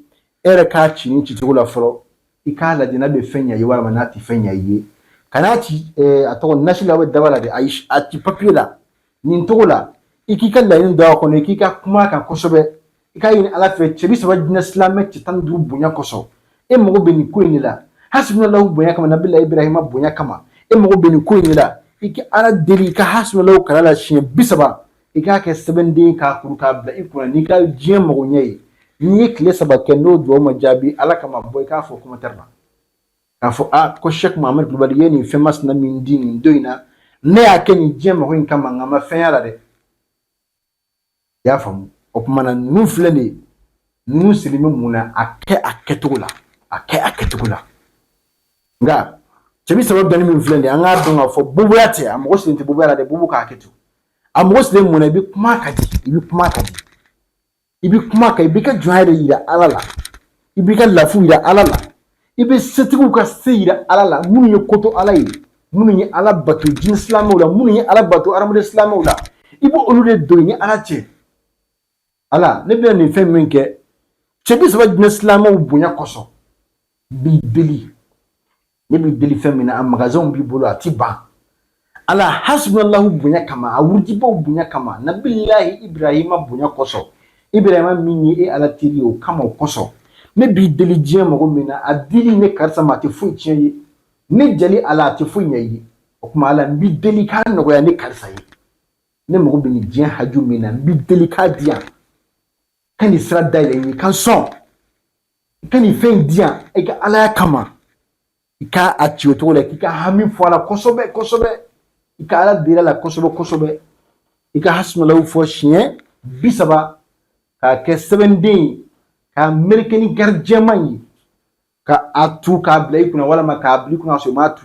E yɛrɛ k'a ci ni cicogo la fɔlɔ, i k'a lajɛ n'a bɛ fɛn ɲɛ i ye walima n'a tɛ fɛn ɲɛ i ye. Kan'a ci a tɔgɔ nasi la, daba la dɛ, ayi, a ci papiye la nin cogo la. I k'i ka laɲini don a kɔnɔ, i k'i ka kuma a kan kosɛbɛ, i k'a ɲini Ala fɛ. Cɛ 30 jinɛ silamɛ cɛ 15 bonya kosɔn, e mago bɛ nin ko in de la. Hasubunallahu bonya kama, nabila Ibrahima bonya kama, e mago bɛ nin ko in de la. I ka Ala deli, i ka hasubunallahu kala la siɲɛ 30, i k'a kɛ sɛbɛnden, k'a kuru k'a bila i kunna n'i ka diɲɛ mago ɲɛ ye. N'i ye tile 3 kɛ, n'o duwawu ma jaabi, Ala kama, bɔ i k'a fɔ commentaire la k'a fɔ: a ko Sɛki Muhamadu Kulubali ye nin fɛn masina min di nin don in na, ne y'a kɛ nin diɲɛ mago in kama, nka n ma fɛn y'a la dɛ. I y'a faamu? O tuma na, ninnu filɛ nin ye, ninnu sirilen bɛ mun na? A kɛ a kɛcogo la, a kɛ a kɛcogo la. Nka Cɛ bi saba dɔnni min filɛ nin ye, an k'a dɔn k'a fɔ boboya tɛ, a mɔgɔ sigilen tɛ boboya la dɛ. Bobo k'a kɛ ten, a mɔgɔ sigilen mun na? I bɛ kuma ka di, i bɛ kuma ka di, i bɛ kuma kan, i b'i ka jɔnya de yira Ala la, i b'i ka lafu yira Ala la, i bɛ setigiw ka se yira Ala la, minnu ye koto Ala ye, minnu ye Ala bato jinɛ silamɛw la, minnu ye Ala bato hadamaden silamɛw la, i b'o olu de don i ni Ala cɛ. Ala, ne bɛna nin fɛn min kɛ cɛ bi saba jinɛ silamɛw bonya kosɔn, n b'i deli, ne b'i deli fɛn min na, a magasinw b'i bolo, a ti ban. Ala, hasubunallahu bonya kama, a wurudibaw bonya kama, nabilahi Ibrahima bonya kosɔn, Ibrahima min ye e Ala teri ye, o kama, o kosɔn, ne b'i deli diɲɛ mago min na, a dili ne karisa ma, a tɛ foyi tiɲɛ ye. Ne jali Ala, a tɛ foyi ɲɛ i ye. O tuma Ala, n b'i deli k'a nɔgɔya ne karisa ye. Ne mago bɛ nin diɲɛ haju min na, n b'i deli k'a di yan, ka nin sira dayɛlɛ n ye, ka n sɔn, i ka nin fɛn in di yan i ka alaya kama. I ka a ci o cogo la, k'i ka hami fɔ a la kosɛbɛ kosɛbɛ, i ka Ala deli a la kosɛbɛ kosɛbɛ, i ka hasumalaw fɔ siɲɛ 30, k'a kɛ sɛbɛnden ye, k'a meleke ni gari jɛman ye, ka a tu k'a bila i kunna, walima k'a bila i kunna sɔrɔ i m'a tu.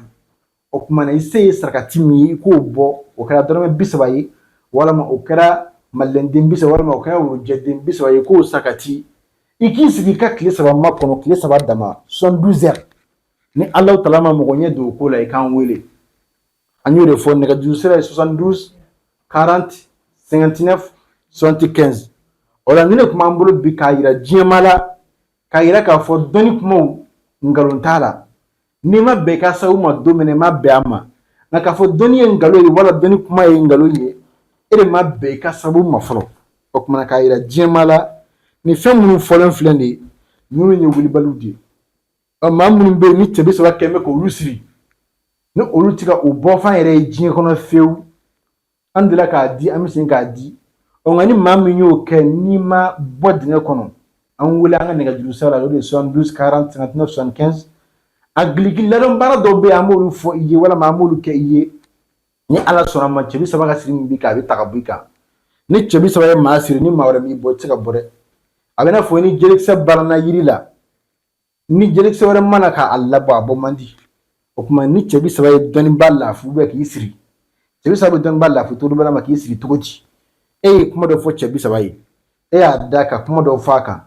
O tuma na, i se ye sarakati min ye, i k'o bɔ. O kɛra dɔrɔmɛ 30 ye, walima o kɛra malilɛnden 30, walima o kɛra worojɛden 30 ye, k'o sarakati. I k'i sigi i ka tile 3 makɔnɔ, tile 3 dama, 72 heures. Ni Alahu taala ma mɔgɔ ɲɛ don o ko la, i k'an wele. An y'o de fɔ, nɛgɛjuru sira ye 72 40 59 75. O la, ni ne tun b'an bolo bi k'a yira diɲɛmaa la, k'a yira k'a fɔ dɔnni kumaw nkalon t'a la. N'i ma bɛn i ka sababu ma don min na, i ma bɛn a ma. Nka k'a fɔ dɔnni ye nkalon ye, wala dɔnni kuma ye nkalon ye, e de ma bɛn i ka sababu ma fɔlɔ. O tuma na, k'a yira diɲɛmaa la, nin fɛn minnu fɔlen filɛ nin ye, ninnu ye wulibaliw de ye. Ɔ, maa minnu bɛ yen ni cɛ bi saba kɛn bɛ k'olu siri, ni olu tɛ ka o bɔfan yɛrɛ ye diɲɛ kɔnɔ fiyewu, an delila k'a di, an bɛ segin k'a di. Ɔ, nka ni maa min y'o kɛ, n'i ma bɔ dingɛ kɔnɔ, an wele an ka nɛgɛjuru sira la, o de ye 72 40 59 75. A giliki ladɔn baara dɔw bɛ yen, an b'olu fɔ i ye, walima an b'olu kɛ i ye. Ni Ala sɔnna ma, cɛ bi saba ka siri min b'i kan, a bɛ ta ka bɔ i kan. Ni cɛ bi saba ye maa siri, ni maa wɛrɛ m'i bɔ, i tɛ se ka bɔ dɛ. A bɛ n'a fɔ ni jelikisɛ banna yiri la, ni jelikisɛ wɛrɛ mana k'a labɔ, a bɔ man di. O tuma, ni cɛ bi saba ye dɔnniba lafu bɛ k'i siri, cɛ bi saba bɛ dɔnniba lafu cogo dɔ ma k'i siri cogo di? E ye kuma dɔ fɔ cɛ bi saba ye, e y'a da ka kuma dɔ fɔ a kan.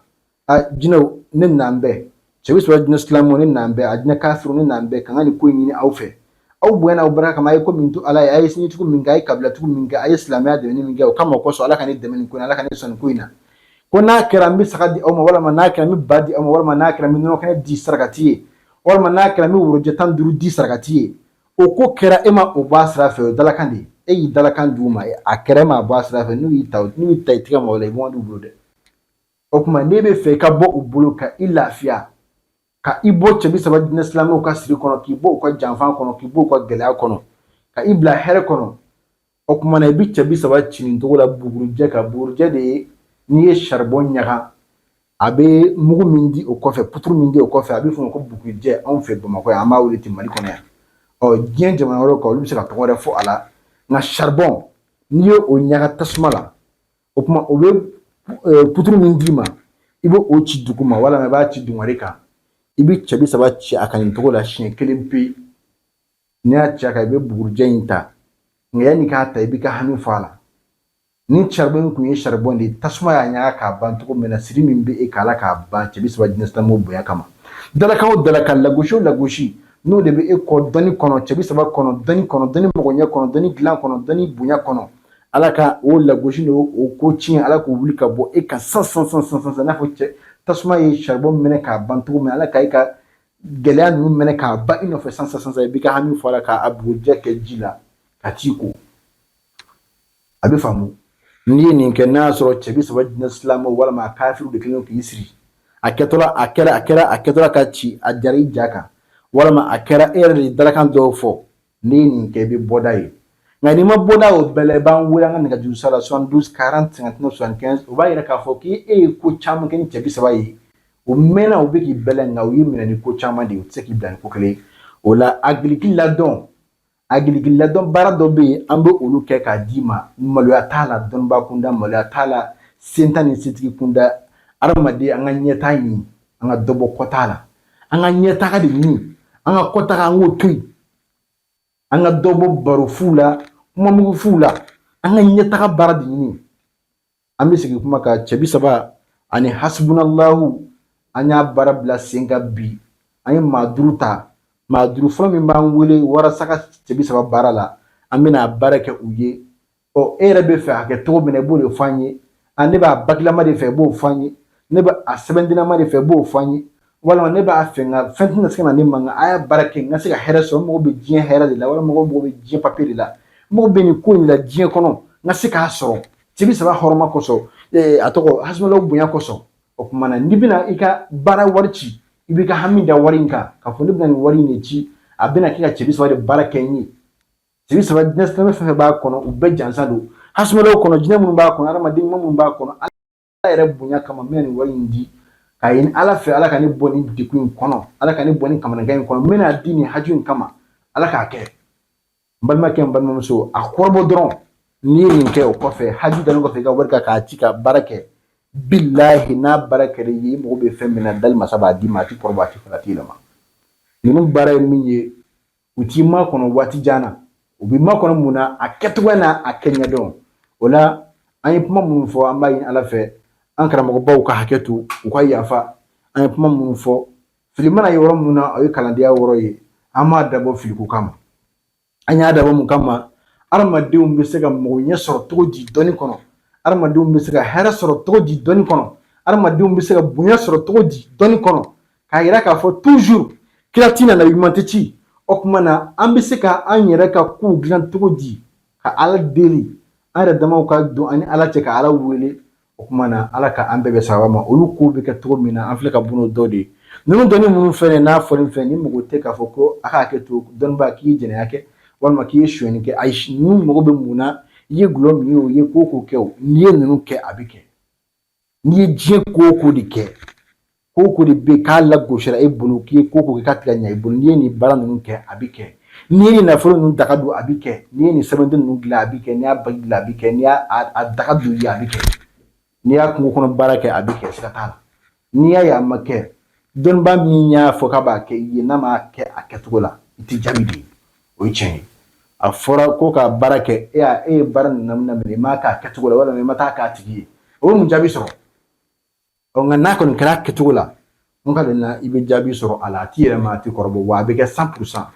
A jinɛw, ne n'an bɛɛ, cɛ bi saba jinɛ silamɛw, ne n'an bɛɛ, a jinɛ kafiru, ne n'an bɛɛ, ka n ka nin ko in ɲini aw fɛ, aw bonya n'aw barika kama. A ye ko min to Ala ye, a ye sinjitugu min kɛ, a ye kabilatugu min kɛ, a ye silamɛya dɛmɛni min kɛ, o kama, o kosɔn, Ala ka ne dɛmɛ nin ko in na, Ala ka ne sɔn nin ko in na. Ko n'a kɛra, n bɛ saga di aw ma, walima n'a kɛra, n bɛ ba di aw ma, walima n'a kɛra, n bɛ nɔnɔ kɛnɛ di sarakati ye, walima n'a kɛra, n bɛ worojɛ 15 di sarakati ye. O ko kɛra, e ma o bɔ a sira fɛ, o ye dalakan de ye. E y'i dalakan d'u ma, a kɛra, e m'a bɔ a sira fɛ. N'u y'i ta i tigɛ ma, o la, i bɔ d'u bolo dɛ. O tuma, n'e bɛ fɛ i ka bɔ u bolo, ka i lafiya, ka i bɔ cɛ bi saba jinɛ silamɛw ka siri kɔnɔ, k'i bɔ u ka janfa kɔnɔ, k'i bɔ u ka gɛlɛya kɔnɔ, ka i bila hɛrɛ kɔnɔ, o tuma na, i bɛ cɛ bi saba ci nin cogo la bugurijɛ kan. Bugurijɛ de ye, n'i ye saribɔn ɲaga, a bɛ mugu min di o kɔfɛ, puturu min di o kɔfɛ, a bɛ f'o ma ko bugurijɛ. Anw fɛ Bamakɔ yan, an b'a wele ten Mali kɔnɔ yan. Ɔ, diɲɛ jamana wɛrɛw kan, olu bɛ se ka tɔgɔ wɛrɛ fɔ a la. Nka saribɔn, n'i ye o ɲaga tasuma la, o tuma, o bɛ puturu min d'i ma, i bɛ o ci dugu ma, walima i b'a ci dungare kan. I bɛ cɛ bi saba ci a kan nin cogo la siɲɛ kelen pe. N'i y'a ci a kan, i bɛ bugurijɛ in ta. Nka yanni k'a ta, i b'i ka hami fɔ a la. Ni saribɔn in kun ye saribɔn de ye, tasuma y'a ɲaga k'a ban cogo min na, siri min bɛ e kan, Ala k'a ban cɛ bi saba jinɛ silamɛw bonya kama. Dalakan o dalakan, lagosi o lagosi, n'o de bɛ e kɔ dɔnni kɔnɔ, cɛ bi saba kɔnɔ, dɔnni kɔnɔ, dɔnni mɔgɔɲɛ kɔnɔ, dɔnni dilan kɔnɔ, dɔnni bonya kɔnɔ, Ala ka o lagosi n'o o ko tiɲɛ, Ala k'o wuli ka bɔ e kan san san san san san, n'a fɔ cɛ tasuma ye saribɔn minɛ k'a ban cogo min. Ala ka e ka gɛlɛya ninnu minɛ k'a ban i nɔfɛ san san san san. I b'i ka hami fɔ a la, k'a bugurijɛ kɛ ji la ka t'i ko. A bɛ faamu. N'i ye nin kɛ, n'a y'a sɔrɔ cɛ bi saba jinɛ silamɛw walima a kafiru de kɛlen k'i siri, a kɛtɔla a kɛra a kɛra a kɛtɔla ka ci, a jara i ja kan, walima a kɛra e yɛrɛ de ye dalakan dɔw fɔ, n'i ye nin kɛ, i bɛ bɔda ye. Nka n'i ma bɔda o bɛɛ la, i b'an wele an ka nɛgɛjuru sira la, 72 40 59 75. O b'a yira k'a fɔ k'e ye ko caman kɛ ni cɛ bi saba ye. O mɛnna, u bɛ k'i bɛlɛn, nka u y'i minɛ ni ko caman de ye, u tɛ se k'i bila ni ko kelen ye. O la, a giliki ladɔn, a giliki ladɔn baara dɔ bɛ yen, an bɛ olu kɛ k'a d'i ma. Maloya t'a la dɔnnibaa kunda, maloya t'a la sentan ni setigi kunda. Adamaden, an ka ɲɛtaa ɲini, an ka dɔ bɔ kɔtaa la, an ka ɲɛtaga de ɲini, an ka kɔtaga, an k'o to yen. An ka dɔ bɔ baro fu la, kumamugu fu la, an ka ɲɛtaga baara de ɲini. An bɛ segin kuma kan cɛ bi saba ani hasubunallahu. An y'a baara bila sen kan bi. An ye maa 5 ta. Maa 5 fɔlɔ min b'an wele walasa ka cɛ bi saba baara la, an bɛna a baara kɛ u ye. Ɔ, e yɛrɛ bɛ fɛ a kɛ cogo min na, i b'o de fɔ an ye. A, ne b'a bakilama de fɛ, i b'o fɔ an ye. Ne bɛ a sɛbɛndilama de fɛ, i b'o fɔ an ye. Walima ne b'a fɛ, nka fɛn tɛna se ka na ne ma, nka a y'a baara kɛ n ka se ka hɛrɛ sɔrɔ. N mago bɛ diɲɛ hɛrɛ de la, walima mɔgɔ mago bɛ diɲɛ papiye de la, n mago bɛ nin ko in de la diɲɛ kɔnɔ, n ka se k'a sɔrɔ cɛ bi saba hɔrɔma kosɔn, a tɔgɔ hasumalaw bonya kosɔn. O tuma na, n'i bɛna i ka baara wari ci, i b'i ka hami da wari in kan k'a fɔ ne bɛna nin wari in de ci, a bɛna kɛ ka cɛ bi saba de baara kɛ n ye. Cɛ bi saba, jinɛ silamɛ fɛn fɛn b'a kɔnɔ, u bɛɛ jansa don. Hasumalaw kɔnɔ, jinɛ minnu b'a kɔnɔ, adamaden ɲuman minnu b'a kɔnɔ, Ala yɛrɛ bonya kama, n bɛna nin wari in di k'a ɲini Ala fɛ, Ala ka ne bɔ nin degun in kɔnɔ, Ala ka ne bɔ nin kamanagan in kɔnɔ. N bɛna di nin haju in kama, Ala k'a kɛ. N balimakɛ, n balimamuso, a kɔrɔbɔ dɔrɔn. N'i ye nin kɛ, o kɔfɛ, haju dalen kɔfɛ, i ka wari kan k'a ci ka baara kɛ, bilahi, n'a baara kɛra i ye, i mago bɛ fɛn min na, dali masa b'a d'i ma. A ti kɔrɔbɔ, a ti fara, a ti yɛlɛma. Ninnu baara ye min ye, u t'i makɔnɔ waati jan na, u b'i makɔnɔ mun na, a kɛcogoya n'a a kɛ ɲɛdɔn. O la, an ye kuma minnu fɔ, an b'a ɲini Ala fɛ, an karamɔgɔbaw ka hakɛ to, u ka yafa. An ye kuma minnu fɔ, fili mana ye yɔrɔ min na, o ye kalandenya yɔrɔ ye. An m'a dabɔ filiko kama. An y'a dabɔ mun kama? Adamadenw bɛ se ka mɔgɔ ɲɛ sɔrɔ cogo di dɔnni kɔnɔ? Adamadenw bɛ se ka hɛrɛ sɔrɔ cogo di dɔnni kɔnɔ? Adamadenw bɛ se ka bonya sɔrɔ cogo di dɔnni kɔnɔ? K'a yira k'a fɔ toujours kira ti na, nabi ɲuman tɛ ci. O tuma na, an bɛ se ka an yɛrɛ ka kow dilan cogo di ka Ala deli, an yɛrɛ damaw ka don an ni Ala cɛ, ka Ala wele? O tuma na, Ala ka an bɛɛ bɛ sababa ma. Olu kow bɛ kɛ cogo min na, an filɛ ka bɔ n'o dɔ de ye. Ninnu dɔnni minnu fɛnɛ n'a fɔlen fɛn ni mago tɛ k'a fɔ ko a k'a kɛ to dɔnnibaa k'i ye jɛnɛya kɛ walima k'i ye sonyɛni kɛ, ayi. Ninnu mago bɛ mun na? I ye gulɔ min ye o, i ye ko o ko kɛ o, n'i ye ninnu kɛ, a bɛ kɛ. N'i ye diɲɛ ko o ko de kɛ, ko o ko de bɛ k'a lagosira e bolo, k'i ye ko o ko kɛ k'a tɛ ka ɲɛ i bolo, n'i ye nin baara ninnu kɛ, a bɛ kɛ. N'i ye nin nafolo ninnu daga don, a bɛ kɛ. N'i ye nin sɛbɛnden ninnu dilan, a bɛ kɛ. N'i y'a bagi dilan, a bɛ kɛ. N'i y'a a daga don i ye, a bɛ kɛ. N'i y'a kungo kɔnɔ baara kɛ, a bɛ kɛ, siga t'a la. N'i y'a ye a ma kɛ, dɔnnibaa min y'a fɔ k'a b'a kɛ i ye, n'a m'a kɛ a kɛcogo la, i tɛ jaabi de ye. O ye tiɲɛ ye. A fɔra ko ka baara kɛ, e y'a e ye baara ninnu daminɛ, i m'a kɛ a kɛcogo la, walima i ma taa k'a tigi ye, o bɛ mun jaabi sɔrɔ? Ɔ, nka n'a kɔni kɛra a kɛcogo la, n ka na, i bɛ jaabi sɔrɔ a la. A t'i yɛrɛ ma, a t'i kɔrɔbɔ, wa a bɛ kɛ 100%.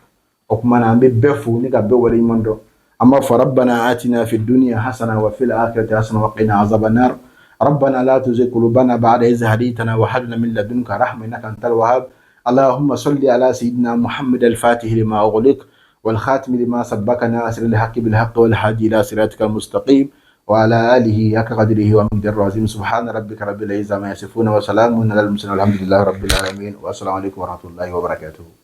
O tuma na, an bɛ bɛɛ fo ni ka bɛɛ waleɲuman dɔn. An b'a fɔ: rabbana atina fi dunya hasana wa fil akhirati hasana wa qina azaban nar. ربنا لا تزغ قلوبنا بعد إذ هديتنا وهب لنا من لدنك رحمة إنك أنت الوهاب. اللهم صل على سيدنا محمد الفاتح لما أغلق والخاتم لما سبق ناصر الحق بالحق والهادي إلى صراطك المستقيم وعلى آله حق قدره ومقداره العظيم. سبحان ربك رب العزة عما يصفون وسلام على المرسلين والحمد لله رب العالمين. والسلام عليكم ورحمة الله وبركاته.